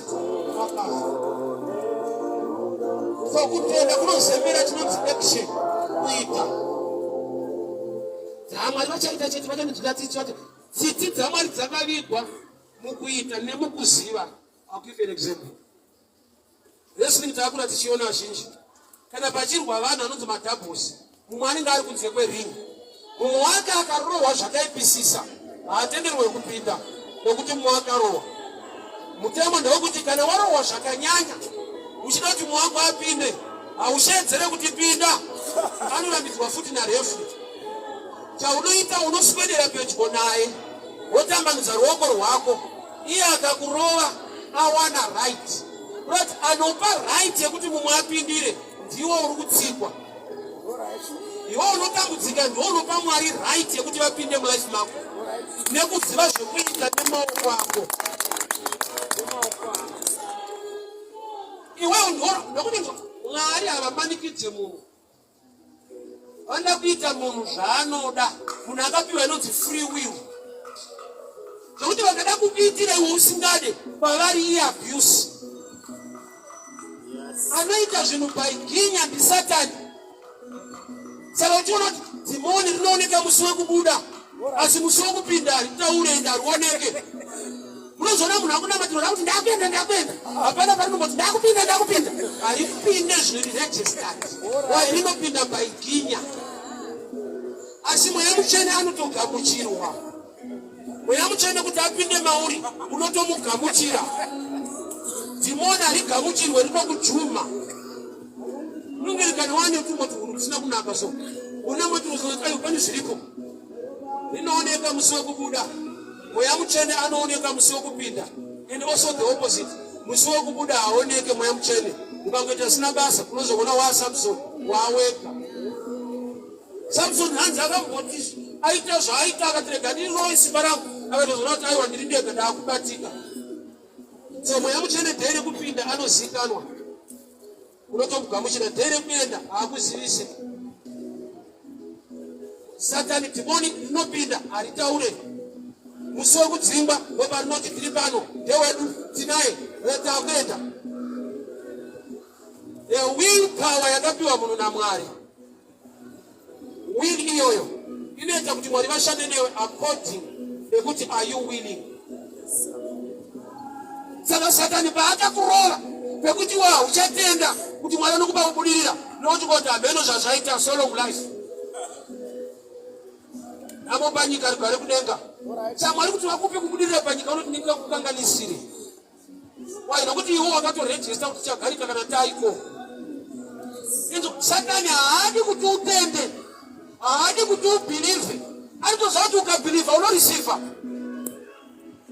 kwakafa. So kutenda kunozembera chinonzi action, kuita. DzaMwari vachaita chete, vachanonzwira tsitsi vati tsitsi dzaMwari dzakavigwa mukuita nemukuziva. I'll give you an example. Wrestling takura tichiona vazhinji kana pachirwa vanhu anonzi madoubles, mumwe anenge ari kunze kwering, mumwe wake akarohwa zvakaipisisa haatenderwe kupinda nekuti mumwe akarohwa. Mutemo ndewekuti kana warohwa zvakanyanya uchida kuti mumwe wako apinde, hausheedzere kuti pinda, anorambidzwa futi narefu. Chaunoita unoswedera pedyo naye wotambanudza ruoko rwako, iye akakurova awana right. Kurati anopa right yekuti mumwe apindire ndiwo uri kutsikwa. Iwe unotambudzika ndiwo unopa Mwari right yekuti vapinde mulife mako nekuziva zvekuita nemaoko ako. Iwe ndokuti Mwari havamanikidze munhu, vanoda kuita munhu zvaanoda. Munhu akapiwa inonzi free will, zvekuti vakada kukuitira iwe usingade, kwavari iabuse. Anoita zvinhu by ginya ndisatani. Saka uchiona kuti dhimoni rinooneka musi wekubuda, asi musi wekupinda haritaure ende harioneke. Unozoona munhu akunamatirwa kuti ndakuenda, ndakuenda, hapana parinomboti ndakupinda, ndakupinda. Haripinde zviri registered, wai rinopinda by ginya. Asi Mweya Mutsvene anotogamuchirwa. Mweya Mutsvene kuti apinde mauri unotomugamuchira. Dhimoni harigamuchirwe, rinokujuma. Unongerekana wane tumboti hunhu kusina kunaka, so unamatirozoayo pane zviripo. Rinooneka musi wekubuda, Mweya Mutsvene anooneka musi wekupinda, and also the opposite. Musi wekubuda haoneke Mweya Mutsvene, ukangoita sina basa unozoona waSamson waawega. Samson hanzi akamboti aita zvaaita akati rega ndirowe simba rangu, akatozoona kuti aiwa, ndiri ndega, ndaakubatika. So Mweya Mutsvene day rekupinda anozikanwa, unotomugamuchira. Day rekuenda haakuzivise. Satani dhimoni rinopinda haritaure. Musi wekudzingwa ndoparinoti tiri pano, ndewedu, tinaye, takuenda. The will power yakapiwa munhu naMwari, will iyoyo inoita kuti Mwari vashande newe according nekuti are you willing. Saka Satani paakakurova pekuti wa uchatenda kuti Mwari anokupa kubudirira, nokuti koti hameno zvazvaita, so long life namo panyika, rugare kudenga. Sa Mwari kuti vakupe kubudirira panyika unoti ndinga kukanganisire. Why? Nokuti iwo wakatorejista kuti chagarika kana taiko. Inzo Satani haadi kuti utende, haadi kuti ubhilivhe. Anotoziva kuti ukabhilivha unorisivha.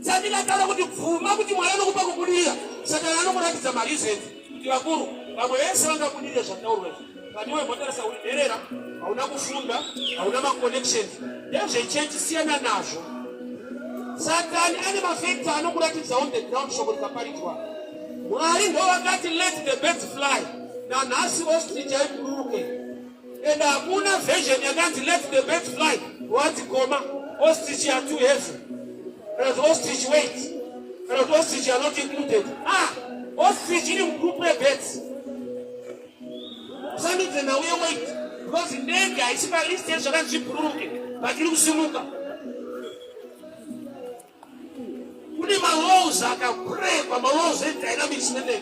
Sandikataura kuti bvuma kuti Mwari anokupa kubudirira, Satani anokuratidza mareasons kuti vakuru vamwe vese vangabudirire zvataurwa izvi, but iwe motarisa uri nherera, hauna kufunda, hauna maconnections, ndezvechechi, siyana nazvo. Satani ane mafactor anokuratidza on the ground shoko rikaparidzwa. Mwari ndo vakati let the birds fly, nanhasi ostrich haibhururuke, and hakuna version yakanzi let the birds fly wanzi koma ostrich are too heavy, kana kuti ostrich weight, kana kuti ostrich are not included. Ah, ostrich iri mugroup rebirds. Usandudze nhau yeweight because ndege haisi palist yezvakanzi zvibhururuke, but iri kusimuka. Kune malaws akabrekwa, malaws edynamics nendege.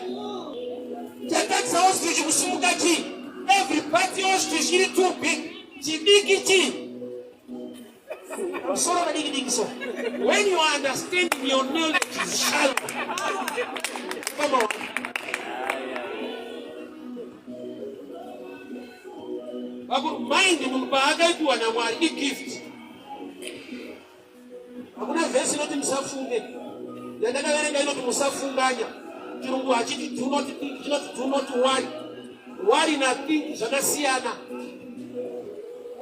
Chatadzisa ostrich kusimuka chii? Every part yeostrich iri too big. Chidiki chii? Musoro kadiki diki. So when you are understanding, your knowledge is shallow. Come on. Vakuru, mind munhu paakaipiwa naMwari igift. Hakuna vhesi inoti musafunge. Yandakaverenga inoti musafunganya. Chirungu hachiti do not think, chinoti do not worry. Worry na think zvakasiyana.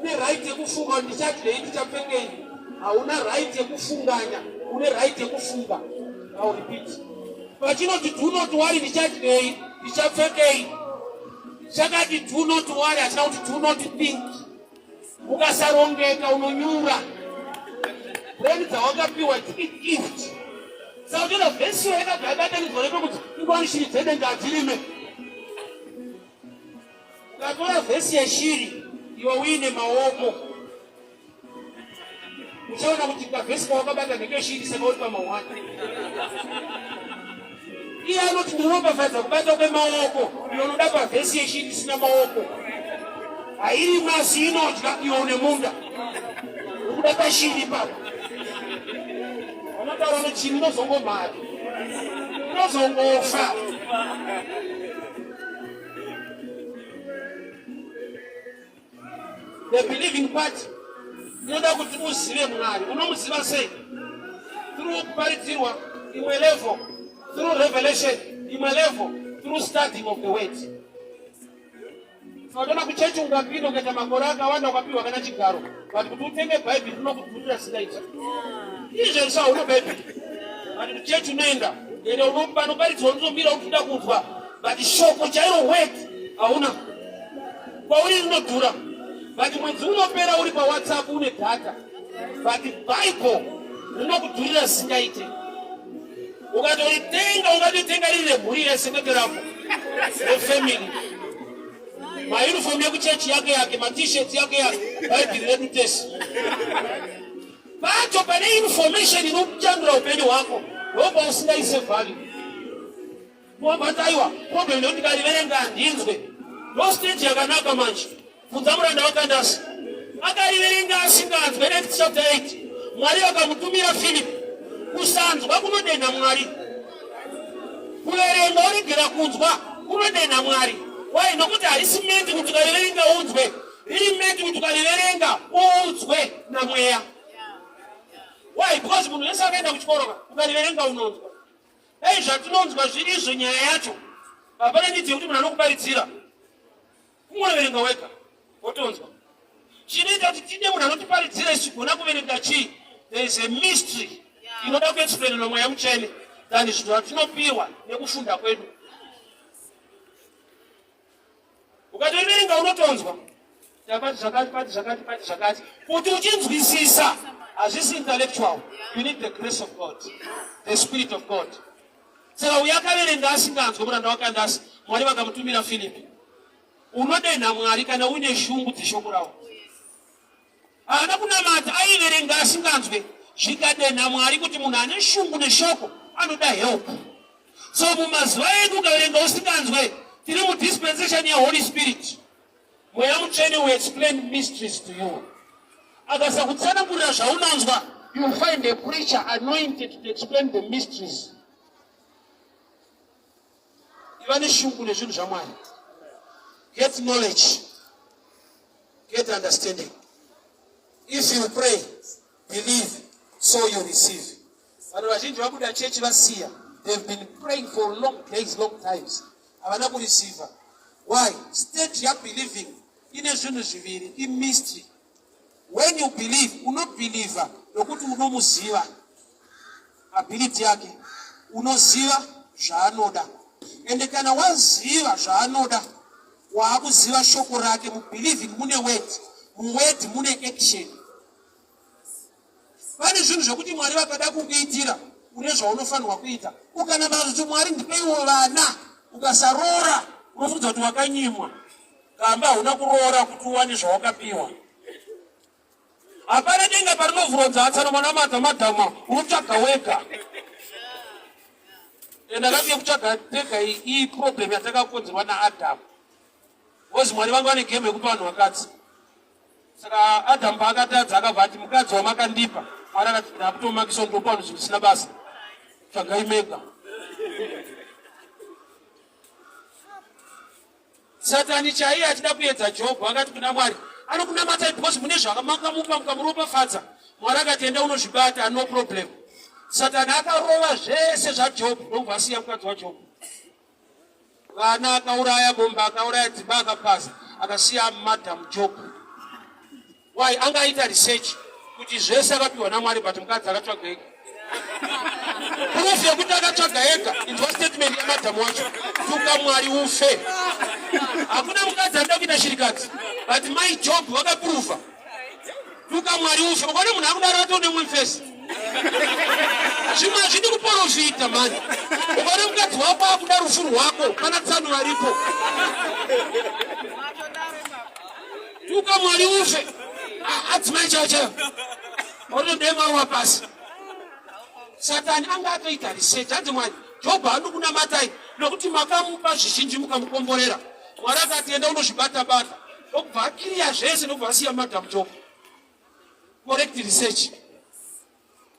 Une right yekufunga kuti ndichadyei ndichapfekei. Hauna right yekufunganya, une right yekufunga. I'll repeat. Pachinoti do not worry ndichadyei ndichapfekei. Chakati do not worry hachina kuti do not think. Ukasarongeka unonyura. Brain dzawakapiwa gift. Saka unoona vhesi iyo yakabva yabatanidzwa nepekuti ingwani shiri dzedenga hadzirime. Ukatora vhesi yeshiri iwe uine maoko uchaona kuti kavhesi kawakabata ndekeshiri saka uri pamahwani. Iye anoti ndinoropafadza kubata kwemaoko iwe unoda pavhesi yeshiri isina maoko. Hairi masi inodya iwe une munda. Ukuda pashiri ipapo. Vanotaura nechini inozongomhara. Inozongofa. The believing part inoda kuti uzive Mwari. Unomuziva sei? Through kuparidzirwa imwe level, through revelation imwe level, through studying of the word. Saka kuchechi ungapinda ukaita makore akawanda ukapiwa kana chigaro, but kuti utenge bhaibheri rinokudhurira singaiti. Izvezvi hauna bhaibheri, but kuchechi unoenda ende unoparidzwa unozomira uchida kunzwa, but shoko chairo word hauna. Kwauri rinodhura, but mwedzi unopera uri pawhatsapp une data, but bible rinokudhurira singaite. Ukatoritenga ungatotenga riri remhuri yese kwete rako refamily. Mauniform yekuchechi yake yake, matshirt yake yake, bhaibheri redu tese. Pacho pane information inochandura upenyu hwako, ndopausingaise value. Wabva aiwa, problem ndekuti ndikariverenga handinzwe. Ndo stage yakanaka manje. Bvunza muranda waKandasi. Akariverenga asinganzwe Acts chapter 8. Mwari akamutumira Philip. Kusanzwa kunodenha Mwari. Kuverenga woregera kunzwa kunodenha Mwari. Why? Nokuti harisi meant kuti ukariverenga unzwe. Riri meant kuti ukariverenga uudzwe naMweya. Why? Because munhu wese akaenda kuchikoro ukariverenga unonzwa. Dai zvatinonzwa zviri izvo nyaya yacho. Hapana need yekuti munhu anokuparidzira. Kungoverenga wega wotonzwa. Chinoita kuti tide munhu anotiparidzira isu gona kuverenga chii? There is a mystery inoda kuexplainwa mweya mutsvene than zvinhu zvatinopiwa nekufunda kwedu. Ukatoverenga unotonzwa tapati zvakati pati zvakati pati zvakati kuti uchinzwisisa hazvisi intellectual you need the grace of God the spirit of God saka uyo akaverenga asinganzwe muranda wakandasi mwari vakamutumira filipi unodenha mwari kana uine shungu dzeshoko ravo haana kunamata aiverenga asinganzwe zvikadenha mwari kuti munhu ane shungu neshoko anoda help so mumazuva edu ukaverenga usinganzwe tiri mudispensation yeholy spirit mweya mutsvene will explain mysteries to you akasakutsanangurira zvaunonzwa you find a preacher anointed to explain the mysteries iva neshungu nezvinhu zvamwari get knowledge get understanding if you pray believe so you receive vanhu vazhinji vabuda chechi vasiya they've been praying for long days long times havana kureceiva why state yabelieving ine zvinhu zviviri imystery when you believe unobhilivha nokuti unomuziva ability yake unoziva zvaanoda ende kana waziva zvaanoda waakuziva shoko rake mubelieving mune word muword mune action pane zvinhu zvekuti mwari vakada kukuitira une zvaunofanirwa kuita ukanamata kuti mwari ndipeiwo vana ukasaroora unofunza kuti wakanyimwa kamba hauna kuroora kuti uwane zvawakapiwa hapana denga parinovhurwa dzatsa nomanamata madhama unotsvaga wega ende akati yekutsvaga tega iyi problem yatakakonzerwa naadhamu bcause mwari vanga vane game yekupa vanhu vakadzi saka adhamu paakatadza akabva ati mukadzi wamakandipa mwari akati ndakutomakisa ndopa vanhu zvinhu zvisina basa tsvagai mega Satani chaiye achida kuedza Jobho akati kuna Mwari, anokunamatai because mune zvamakamupa mukamuropafadza. Mwari akati enda unozvibata, no problem. Satani akarova zvese zvaJobho ndokubva asiya mukadzi waJobho. Vana akauraya, mombe akauraya, dzimba akapaza, akasiya madam Job. Why? Anga aita research kuti zvese akapiwa naMwari but mukadzi akatsvaga ega. Proof yekuti akatsvaga ega inzwa statement yamadam wacho. Tuka Mwari ufe. Hakuna mukadzi anoda kuita shirikadzi but my Job vakaprova. Tuka Mwari ufe. Ukaona munhu akudaro atone mumwe mfesi. Zvimwe hazvidi kuporofita mani. Ukaona mukadzi wako akuda rufu rwako pana tsano varipo. Tuka Mwari ufe. Adzimai chaiyo chaiyo. Orotodema wa pasi. Satani anga atoita research hanzi Mwari Jobho haadi kunamatai nokuti makamupa zvizhinji mukamukomborera. Mwari akati enda unozvibata bata. Ndokubva akiriya zvese ndokubva asiya madam Job. Correct research.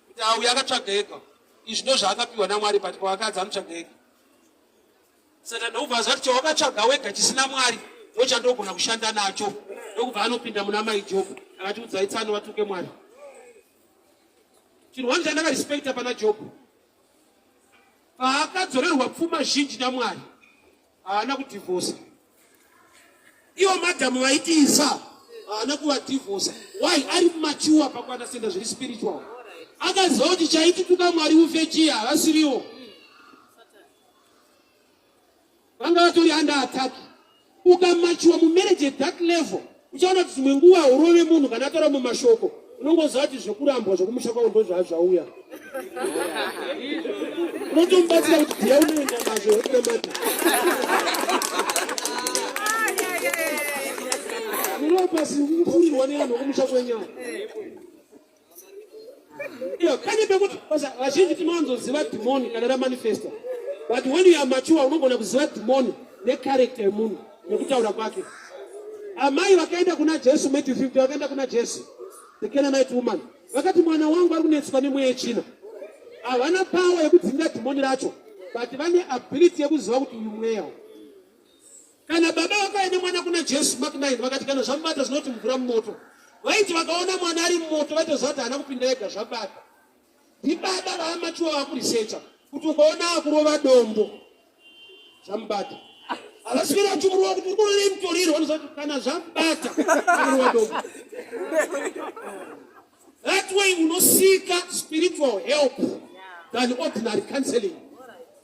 Kuti auya akatsvaga ega. Izvi ndozvaakapiwa naMwari but pavakadzi anotsvaga ega. Saka ndokubva azati chawakatsvaga wega chisina Mwari ndochandogona kushanda nacho. Ndokubva anopinda muna mai Job akati udzai tsano vatuke Mwari. Chinhu wani chandakarespekta pana Job paakadzorerwa pfuma zhinji naMwari haana kudhivhosa. Ivo madhamu vaitiisa haana kuvadhivhosa. Why? Ari machuwa pakuandasenda zviri spiritual. Akaziva kuti chaitituka Mwari ufe chii havasiriwo. Vanga vatori under attack. Ukamachiwa mumarriage at that level uchaona kuti dzimwe nguva haurove munhu kana ataura mumashoko unongoziva kuti zvekurambwa zvekumusha kwavo ndozvazvauya unotomubatsira kuti dhiya unoenda nazvo wekunamata Murova pasi kufurirwa nevanhu vekumusha kwenyaya. Iyo kane pekuti vazhinji tinowanzoziva dhimoni kana ramanifesta but when you are mature unogona kuziva dhimoni necharacter yemunhu nekutaura kwake. Amai vakaenda kuna Jesu Matthew 50 vakaenda kuna Jesu the Canaanite woman vakati mwana wangu ari kunetswa nemweya yetsvina. Havana power yekudzinga dhimoni racho but vane ability yekuziva kuti uyu mweya. Kana baba vakauya nemwana kuna Jesu Mark 9 vakati kana zvamubata zvinoti mvura mumoto. Vaiti vakaona mwana ari mumoto vaitoziva kuti haana kupinda ega zvabata. Ndibaba vaamachuwa vakurisecha kuti ukaona akurova dombo zvamubata. Havaswera vachimurova kuti uri kurova mutoriro vanoziva kuti kana zvamubata anorova dombo. That way unosika spiritual help than ordinary counseling.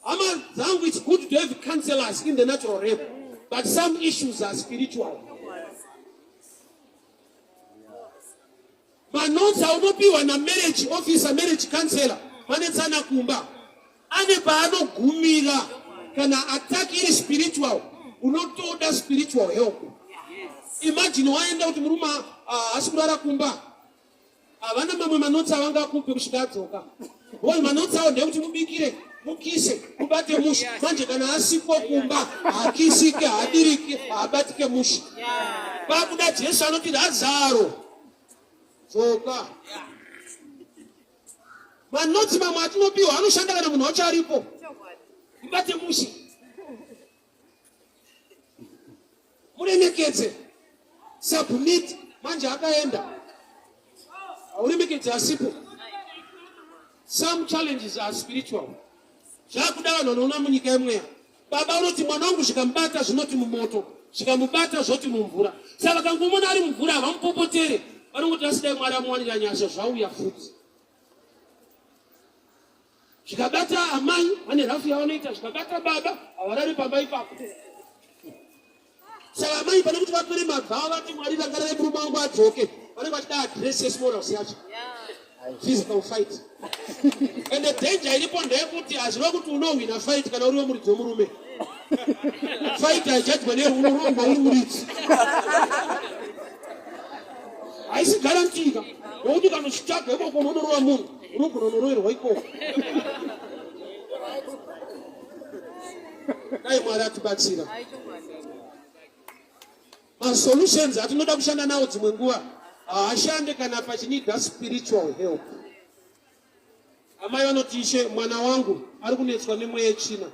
Hama dzangu, it's good to have counselors in the natural realm, but some issues are spiritual. Manotsi aunopiwa namarriage officer, marriage counselor, manetsana kumba ane paanogumira. Kana attack iri spiritual, unotoda spiritual help. Imagine waenda kuti murume haasi kurara kumba, havana mamwe manotsi avangakupe kusvika adzoka. Boy, manotsi awo ndeyekuti mubikire, mukise, mubate mushe. Manje kana asipo kumba haakisike, haadirike, haabatike mushe. Pakuda Jesu anoti Razaro dzoka. Manotsi mamwe atinopiwa anoshanda kana munhu wacho aripo. Mubate mushe, muremekedze, submit. Manje akaenda hauremekedze asipo. Some challenges are spiritual. Zvakuda vanhu vanoona munyika yemweya. Baba unoti mwana wangu zvikamubata zvinoti mumoto, zvikamubata zvoti mumvura. Saka vakangomona ari mumvura havamupopotere, vanongoti asidai Mwari amuwanira nyasha zvauya futi. Zvikabata amai vane rafu yavanoita, zvikabata baba havarari pamba ipapo. Saka amai pane kuti vatore mabva vati Mwari rangarai murume wangu adzoke, vanenge vachida address yesmorals yacho. Physical fight. And the danger iripo ndeyekuti hazviva kuti unohwina fight kana uriwe muridzi wemurume. Fight haijajwa neunorongwa uri muridzi. Haisi guarantee ka. Nokuti ukanochitsvaga ikoko unonorova munhu, unogona unoroverwa ikoko. Dai Mwari atibatsira. Masolutions atinoda kushanda nawo dzimwe nguva haashande kana pachinida spiritual help. Amai vanoti ishe mwana wangu ari kunetswa nemweya yetsvina.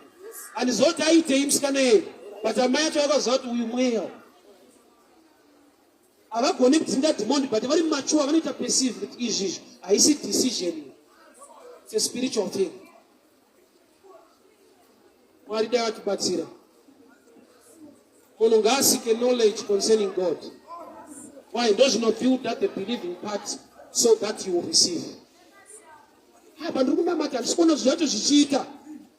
Handiziva kuti aitei musikana iyeye, but amai acho vakaziva kuti uyu mweya. Havagoni kudzinga dhimoni but vari mature vanoita perceive kuti izvi izvi haisi decision. It's a spiritual thing. Mwari dai vatibatsira. Munhu ngaasike knowledge concerning God. Why? Ndozvinobuilda the believing part so that you will receive. Apa ndiri kunamata, handisi kuona zvacho zvichiita.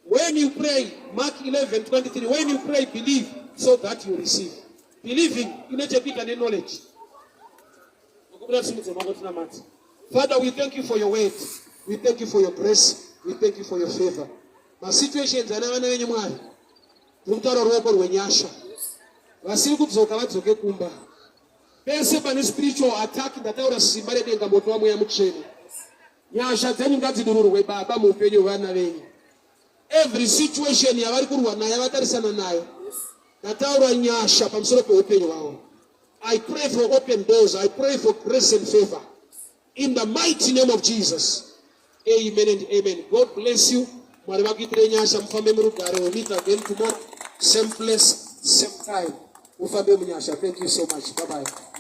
When you pray, Mark 11:23, when you pray, believe so that you receive. Believing ine chekuita neknowledge. Nokubuda tisimudze maoko tinamate. Father, we thank you for your word. We thank you for your grace. We thank you for your favor. Masituations ana vana venyu, Mwari, tiri kutaura ruoko rwenyasha. Vasiri kudzoka vadzoke kumba. Pese pane spiritual attack, ndataura simba redenga, moto waMweya Mutsvene. Nyasha dzenyu ngadzidururwe, Baba, muupenyu hwevana venyu. Every situation yavari kurwa nayo, vatarisana nayo, ndataura nyasha pamusoro peupenyu hwavo. I pray for open doors. I pray for grace and favor in the mighty name of Jesus. Amen and amen. God bless you. Mwari vakuitire nyasha, mufambe murugare. We meet again tomorrow, same place, same time. Mufambe munyasha. Thank you so much. Bye bye.